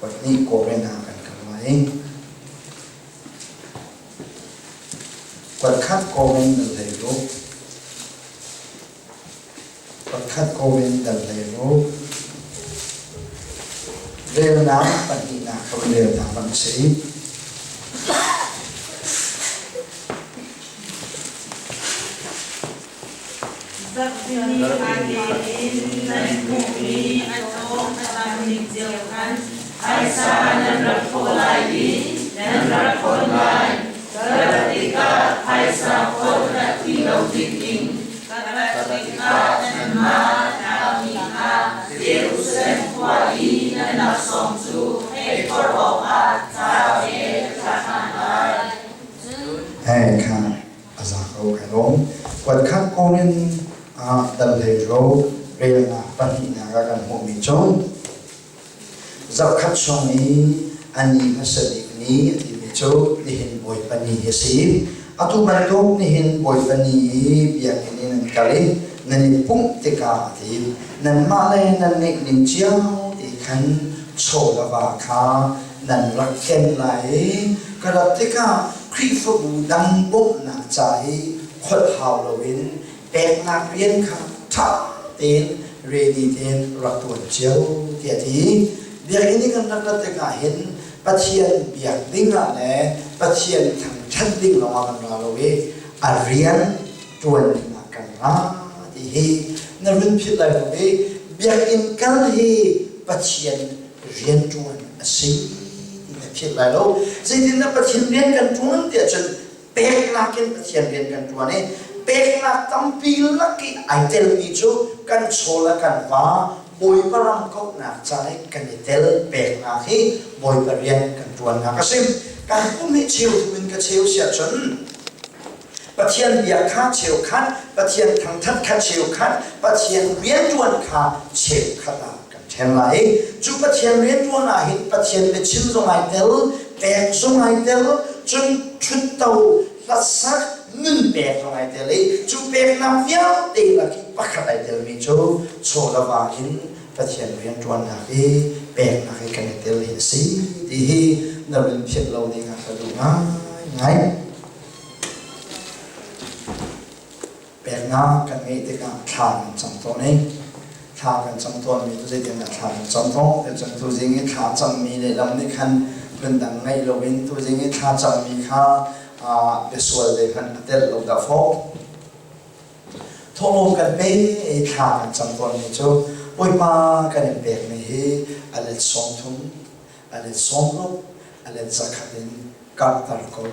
pahnih Korin ah kan kal lai. Pakhat kong in nan hlei ruk. Pakhat kong in nan hlei ruk. Relnak pahnihnak ka relnak bang a si. Zarhpini fate in nan hmuhmi a cawm a tam ning cio khan phaisa nan rak thawh lai i nan rak khawn lai. Ka rat tikah phaisa khawn rat ti lo dingin ka rat tikah nanmah tlaumi kha Jerusalem khua i nan laksawng cu hei phorh awkah ca he ka thlah hna lai. Hei kha a za ko kai lawm. Kuatkhat Korin ah dal hlei ro relnak pahnihnak ah kan hmuhmi cu zarhkhat chung i a ni hmasa bik ni a timi cu nihin Bawipa ni hi a si. Atu bantuk nihin Bawipa ni i biakinn in an kal i nan i pumh tikah a ti nanmah le nan ngeih ning cio ti khan chaw le va kha nan rak ken lai i ka rat tikah Khrihfabu dang bawmhnak ca i kholh hau loin peknak rian kha ṭha tein ready tein rak ṭuan cio tiah a ti. Biakinn i kan rak rat tikah hin Pathian biak ding ah le Pathian thangṭhat ding lawngah kan ra lo i a rian ṭuan ding ah kan ra ti hi na run philh lai lo i biakinn kal hi Pathian rianṭuan a si ti na philh lai lo. Zeitindah Pathian rian kan ṭuan ti ahcun peknak in Pathian rian kan ṭuan i peknak tampi lak i ai telmi cu kan chaw le kan va Bawipa ram kauhnak ca i kan i tel peknak hi Bawipa rian kan ṭuannak a si. Kan pum hi cheu thum in ka cheu si ahcun Pathian bia kha cheukhat, Pathian thangthat kha cheukhat, Pathian rianṭuan kha cheukhat ah kan ṭhen lai. Cu Pathian rianṭuan ah hin Pathian biachim zong ai tel, pek zong ai tel, cun ṭhutto, hlasak, nun pek zong ai tel i cu peknak vialte lak i pakhat ai telmi cu chaw le va in Pathian rianṭuannak i peknak i kan i tel hi a si ti hi na run philh lo ding ah ka duh ngaingai. Peknak kan ngeih tikah thla kan cam tawn i thla kan cam tawnmi cu zeitindah thla kan cam tawn? Cun tuzing i thla cammi lehlam nih khan phundang ngeih loin tuzing i thla cammi kha biasual zeihmanh a telh lo dah fawh. Thawhlawm kan pe i thla kan cam tawnmi cu Bawipa kan in pekmi hi a let 30, a let 60, a let 100 in karhter ko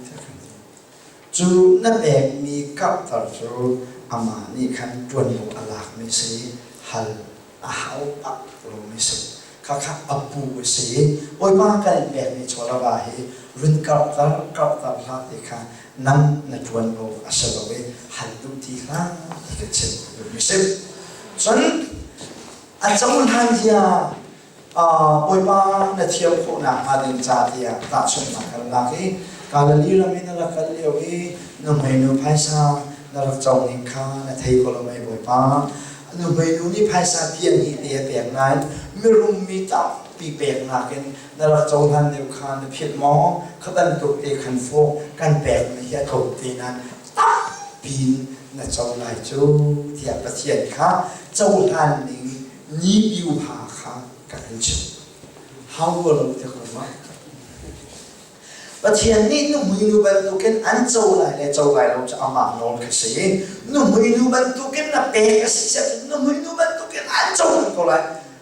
tiah kan ti. Cu na pekmi karhter cu amah nih khan ṭuanvo a lakmi si, hal a hau bak lomi si. Khakha a pu a si i Bawipa kan in pekmi chaw le va hi run karhter karhter hlah ti kha nang na ṭuanvo a si lo i hal duh ti hlah ti ka chim duhmi si. Cun a cohlan zia Bawipa na thiam khawh nakhnga ding ca tiah tahchunhnak kan lak i Galilee ram in na rak kal lio i nuhmeinu phaisa na rak co ning kha na thei ko lo mei Bawipa? Nuhmeinu nih phaisa pia hnih te a pek nain mirum mi tampi pek nakin na rak cohlan deuh kha na philh maw? Kha bantuk te khan fawh kan pekmi hi a tlawm te nain tampi in na co lai cu tiah Pathian kha cohlan ning Ni-piuha kha ka kan chimh. Hau rua lo ti ko ma. Pathian nih nuhmui nu bantukin an co lai le co lai lo cu amah nawl kha si. Nuhmui nu bantukin na pek a si siah nuhmui nu bantukin an co ko lai.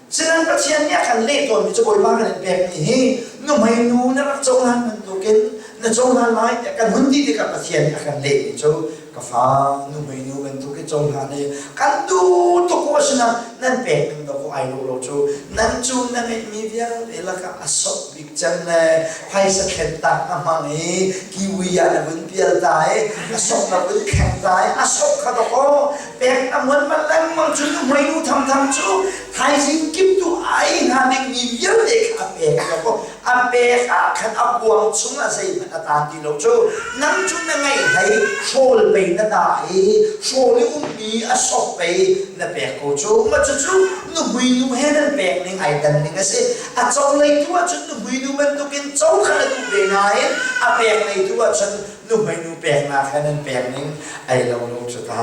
Sinan Pathian nih a kan leh tawnmi cu Bawipa kan in pekmi hi nuhmei nu na rak cohlan bantukin na cohlan lai tiah kan hun ti tikah Pathian nih a kan lehmi cu ka fa nuhmei nu bantuk hi cohlan i kan duh tuk ko asinain nan pek ning dawh ai lawh lo cu nan cu na ngeihmi vialte lakah a sop bik cem le phaisa thlen tak na hmang i kiwi ah na vun pial ta i a sop na vun kheng ta i a sop kha dawk aw pek na muan man lengmang cu nuhmei nu thamtham cu thaizing kip tu ai hna dingmi vialte kha a pek dawk aw a pek ah khan a kuang chungah zeihmanh a taan ti lo cu nang cu na ngeih hlei hrawl pei na dah i hrawl i ummi a sop pei na pek ko cu ma cucu nuhmui nu he nan pek ning ai dan ning a si a co lei tu ahcun nuhmui nu bantukin co kha na duh ve nain a pek lei tu ahcun nuhmei nu peknak he nan pek ning ai lo lo cu ta.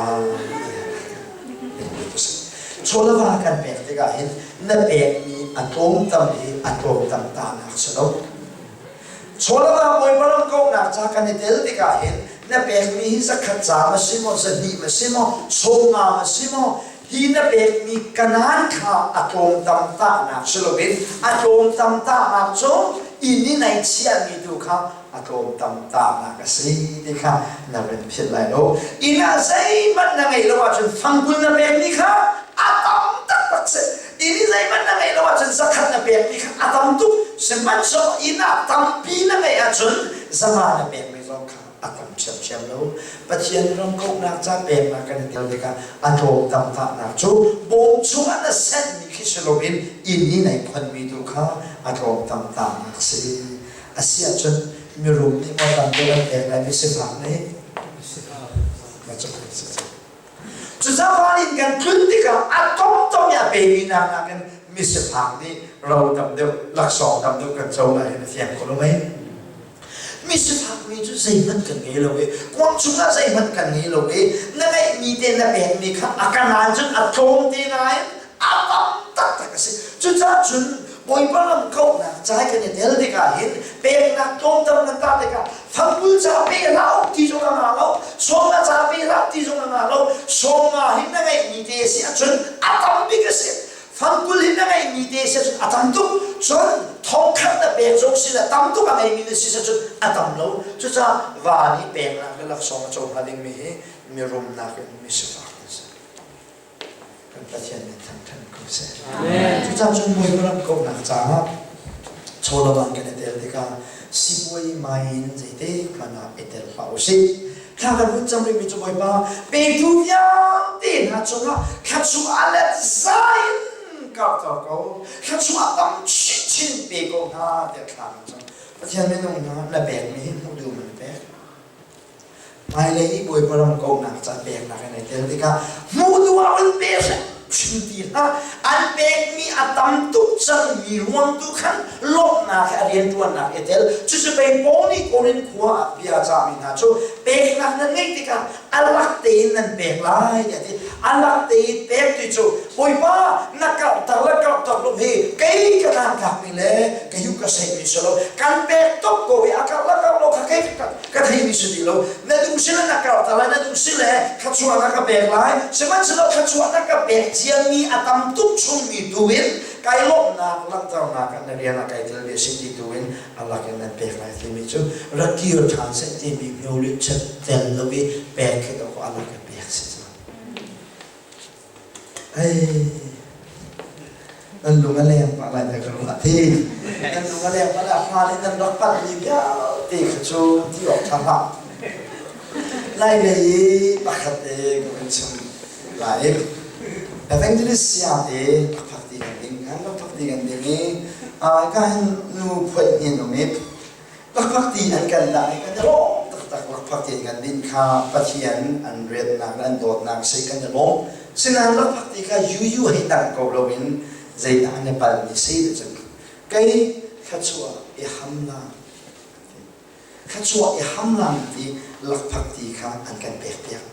Chawlava kan pek tikah hin na pekmi a tlawmtam hi a tlawmtam tanak si lo. Chawlava Bawipa ram kauhnak ca kan i tel tikah hin na pekmi hi zakhat ca ma si maw, zahnih ma si maw, 50 ma si maw, hi na pekmi kanaan kha a tlawmtam tahnak si loin a tlawmtam tahnak cu inn i nai chiahmi tu kha a tlawmtam tahnak a si ti kha na van philh lai lo. Inn ah zeihmanh na ngeih lo ahcun fangkul na pekmi kha a tam taktak si. Inn i zeihmanh na ngeih lo ahcun zakhat na pekmi kha a tam tuk. Sihmanhsehlaw inn ah tampi na ngeih ahcun zanga na pekmi zong kha a tam ṭhiamṭhiam lo. Pathian ram kauhnak ca peknak kan i tel tikah a tlawmtam tahnak cu bawm chungah na senhmi khi si loin inn i nai khonmi tu kha a tlawmtam tahnak a si. A si ahcun mirum nih maw tam deuh an pek lai misifak nih? Cucaah in kan tlun tikah a tomtom i a pemi hna nakin misifak nih ro tam deuh, laksawng tam deuh kan co lai hin a fiang ko lo mei? Misifak mi cu zeihmanh kan ngei lo i kuang chungah zeihmanh kan ngei lo i na ngeihmi te na pekmi kha a kanaan cun a tlawm te nain a tam taktak a si. Cucaah cun Bawipa lam kauhnak ca kan i tel tikah hin peknak tlawmtam kan tah tikah fangkul ca pe hlah ti zong a ngah lo, sawmnga ca pe hlah ti zong a ngah lo. Sawmnga hi na ngeihmi te a si ahcun a tam bik a si. Fangkul hi na ngeihmi te a si ahcun a tam tuk. Cun thongkhat na pek zong si na tam tuk a ngeimi na si ahcun a tam lo. Cucaah va nih peknak le laksawng a co hnga dingmi hi mirum nakin misifak an si. Kan Pathian nih thangṭhat ko seh. Cucaah cun Bawipa ram kauhnak caah chawlawang kan i tel tikah sipuai mai in zeitik hmanh ah i tel hlah usih. Thla kan hun cam rihmi cu Bawipa petu vialte hna cungah thluachuah a let za in karhter ko, thluachuah tam chinchin pe ko hna tiah thla kan cam. Pathian minung hna na pekmi hi hmuh duh man pek. Hmailei i Bawipa ram kauhnak ca peknak in ai tel tikah hmuh duh ah un pe hrim ti hlah. An pekmi a tam tuk cangmi ruang tu khan lawmhnak he a rianṭuannak i tel. Cucu pei Paul nih Korin khua ah bia a cahmi hna cu peknak nan ngeih tikah a lak tein nan pek lai tiah a ti. A lak tein pek ti cu Bawipa na karhter le karhter lo hi kei ka tlangtlakmi le ka yu ka seihmi si lo. Kan pek tuk ko i a karh le karh lo kha kei ka theimi si ti lo. Na duh si le na karhter lai, na duh si le thluachuah na ka pek lai. Sihmanhsehlaw thluachuah na ka pek ciami a tam tuk chungmi tu in kai lawmhnak langhternak ah na rian ah kai tel ve si ti tu in a lak in nan pek lai timi cu rak kir ṭhan seh timi hmiolit chet tel lo i pek khi dawh a lak in pek si cu. Ei, nan lung a leng pah lai ka ruah ti. Nan lung a leng pah lai hma nih nan rak palhmi vialte kha cu ti awk ṭha hlah. Lai lei i pakhat te ka kan chim lai. Evangelist sia te lakphak ti kan ding kan lakphak ti kan ding i ka hin nu phoih hnin um i lakphak ti an kan dah i kan i lawm taktak lakphak ti kan din kha Pathian an riannak le an dawtnak si kan i lawm. Sinain lakphak ti kha yuyu hei dang ko loin zeidah an i palmi si ti cun kei thluachuah i hamnak thluachuah i hamlang ti lakphak ti kha an kan pekpiak.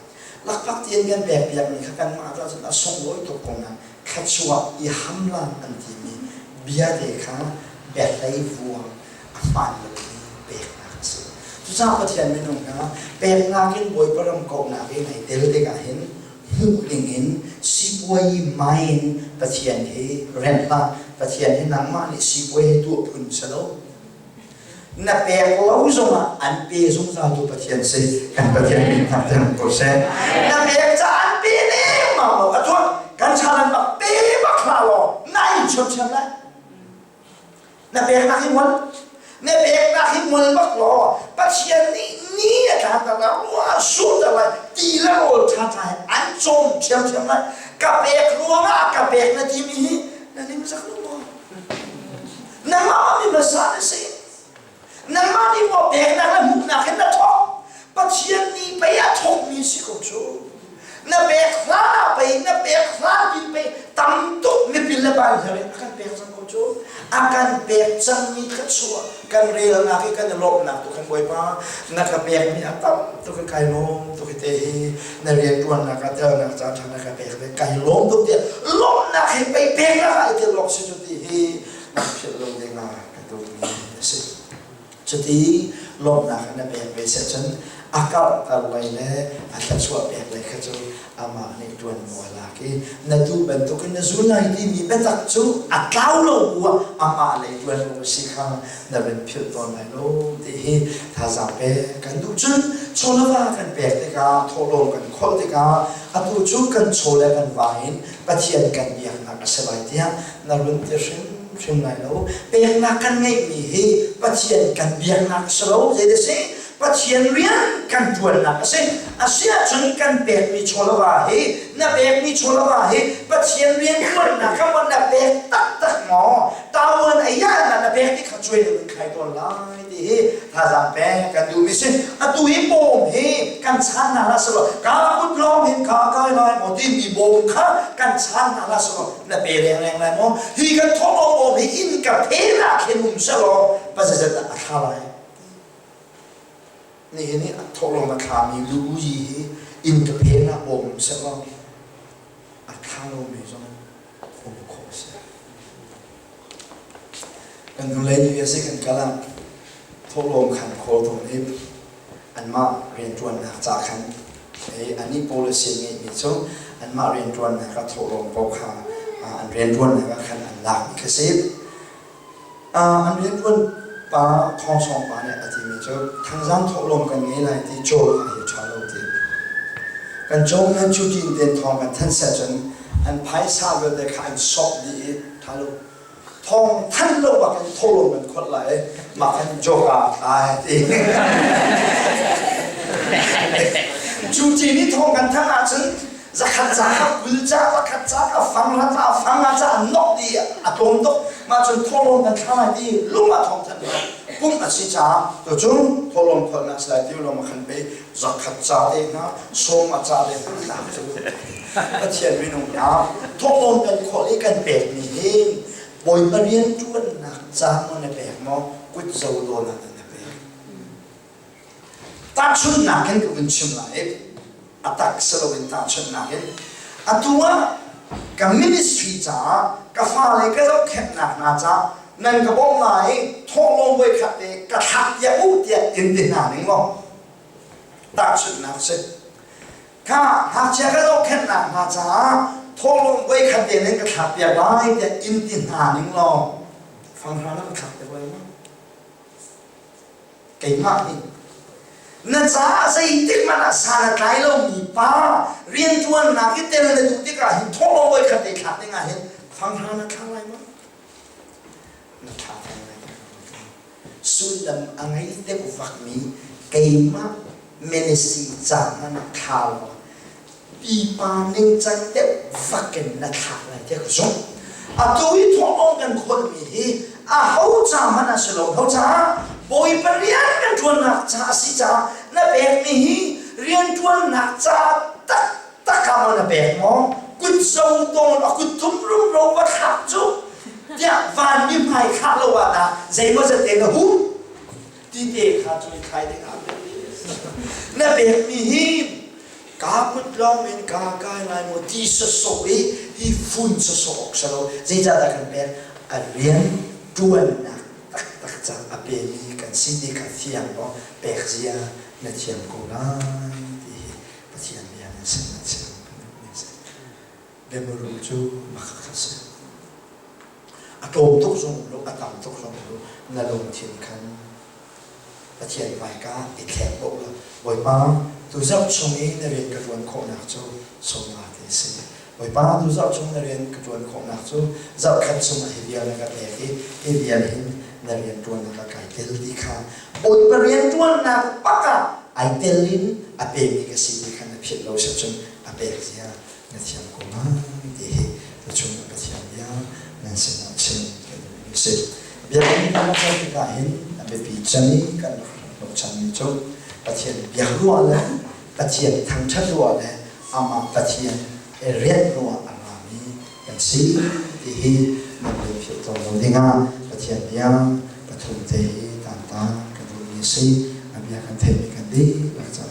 Lakphak ti an kan pekpiakmi kha kanmah caah cun a sunglawi tuk ko nain thluachuah i hamlang an timi biate kha biahlei vuang a hmaan lomi peknak a si. Cucaah Pathian minung hna peknak in Bawipa ram kauhnak in ai tel tikah hin hmuh dingin sipuai mai in Pathian hi rem hlah. Pathian hi nangmah nih sipuai hi tuah phun si lo. Na pek lo zongah an pe zungzaltu Pathian si kan Pathian min thangthan ko seh. Na pek ca an pe lengmang lo a tuah kan chalan bak pe bak hlah law na in chiamchiam lai. Na peknak hi ngol na peknak hi ngol bak law Pathian nih ni a tlan ter lai ruah a sur ter lai ti le rawl ṭha ṭha he an cawm ṭhiamṭhiam lai ka pek ruangah ka pek na timi hi na ningzak lo maw? Nangmah mi hmasa na si. Nangmah nih maw peknak le hmuhnak hin na thawk. Pathian nih pei a thawkmi si ko cu. Na pek hlan ah pei na pek hlan tin pei tam tuk mipil le bal her in a kan pek cang ko cu. A kan pek cangmi thluachuah kan relnak i kan i lawmhnak tu kan Bawipa na ka pekmi a tam tuk i kai lawm tuk i te hi na rianṭuannak ah telnak caan ṭha na ka pek ve kai lawm tuk tiah lawmhnak he pei peknak ah i tel awk si cu ti hi na philh lo ding ah ka duhmi a si. Cuti lawmhnak na pek ve seh cun a karhter lei le a thluachuah pek lei kha cu amah nih ṭuanvo a lak i na duh bantukin na zul lai timi biatak cu a tlau lo bu ah amah lei ṭuanvo a si kha na van philh tawn lai lo ti hi thazaang pek kan duh. Cun chaw le va kan pek tikah thawhlawm kan kholh tikah atu cu kan chaw le kan va in Pathian kan biaknak a si lai tiah na run ti hrimhrim lai lo. Peknak kan ngeihmi hi Pathian kan biaknak a si lo. Zei a si? Pathian rian kan ṭuannak a si. A si ahcun kan pekmi chawlava hi na pekmi chawlava hi Pathian rian ṭuannak kha maw na pek taktak maw? Tawan a ialnak na pek ti kha cuai in khai tawn lai ti hi thazaang pek kan duhmi si. Atu hi bawm hi kan chan hna hlah selaw ka kut lawng hin ka kai lai maw timi bawm kha kan chan hna hlah selaw na pe leng lai maw? Hi kan thawhlawm bawm hi inn ka phe nak hin um selaw pazazet ah a thla lai. Nihin i thawhlawm a thlami luuyi hi inn ka phen ah bawm sehlaw a thla lomi zong um khawh a si. Kan hnulei USA kan kal ah thawhlawm khan khawl tawn i anmah rianṭuannak ca khan anih policy ngeihmi cu anmah rianṭuannak ah thawhlawm paoh kha an rianṭuannak ah khan an lakmi kha si. An rianṭuan pa Thawngsawng pa nih a timi cu Thangzang thawhlawm kan ngei lai ti cawl a hi ṭha lo ti. Kan caw nan cu tin ten thawng kan thanh seh cun an phaisa vialte kha an sawk dih i ṭha lo. Thawng thanh lo bak in thawhlawm kan kholh lai i mah khan joka a tlai ti. Cu ti ni thawng kan thanh ahcun zakhat ca kha 20 ca pakhat ca ka fang hla ca fang nga ca nok ti a tlawm tuk. Mah cun thawhlawm kan thla lai ti lung ah thawng thanh pumh a si caah tucun thawhlawm kholnak si lai ti lawng khan pe zakhat ca te hna sawm a ca te hna cu Pathian minung hna thawhlawm kan khawlh i kan pekmi hi Bawipa rianṭuannak ca maw na pek maw kut zo dawn ah na pek. Tahchunhnak in ka vun chim lai. A tak si loin tahchunhnak in. Atu ah ka ministry caah ka fale ka zohkhenhnak hna caah nan ka bawmh lai i thawhlawm voikhat te ka thlak piak u tiah in ti hna ning law tahchunhnak si. Kha ngakchia ka zohkhenhnak hna caah thawhlawm voikhat te nan ka thlak piak lai tiah in ti hna ning law fanghra na ka thlak piak lai maw? Keimah nih na caah zeitik hmanh ah san a tlai lomi pa rianṭuannak i tel na duh tikah hin thawhlawm voikhat te thlak ding ah hin fanghra na thla lai maw? Na thla theng lai. Sullam a ngei deuh vakmi keimah ministry ca hmanh ah thla law pipa ningcang deuh vakin na thlak lai tiah ka zumh. Atu i thawhlawm kan kholmi hi aho ca hmanh ah si lo, ho caah Bawipa rian kan ṭuannak ca a si caah na pekmi hi rianṭuannak ca taktak ah maw na pek maw? Kut zo tawn a kut thum rumro va thlak cu tiah vanmi hmai khah lo ah dah zeimaw zat te na huh ti te kha cu i thlai ding ah na pekmi hi ka kut lawng in ka kai lai maw ti sawsawh i hi fun sawsawh awk si lo. Zeicahdah kan pek? A rian ṭuannak taktak ca a pemi kan si ti kha fiang law pek zia na thiam ko lai ti hi Pathian bia nan sin nan chim kan duhmi a si. Biamuru cu makhat a si. A tlawm tuk zong lo, a tam tuk zong lo, na lungthin khan Pathian hmaika i thlek ko law, Bawipa, tu zarh chung i na rian ka ṭuan khawhnak cu sawmnga te a si. Bawipa, tu zarh chung na rian ka ṭuan khawhnak cu zarhkhat chungah hi vial na ka pek i hi vial hin na rian ṭuannak ah kai tel ti kha Bawipa rian ṭuannak bak ah ai tel in a pemi ka si ti kha na philh lo si cun a pek zia na thiam ko lai ti hi tuchun Pathian bia nan sinah chim ka duhmi a si. Biakinn kan rak zoh tikah hin a biapi cem i kan rak bochanmi cu Pathian biak ruah le Pathian thangṭhat ruah le amah Pathian i rianh ruah a rami kan si ti hi nan lei philh tawn lo dingah Pathian bia pathum te hi tanta ka duhmi a si. A bia kan theihmi kan dihlak caah.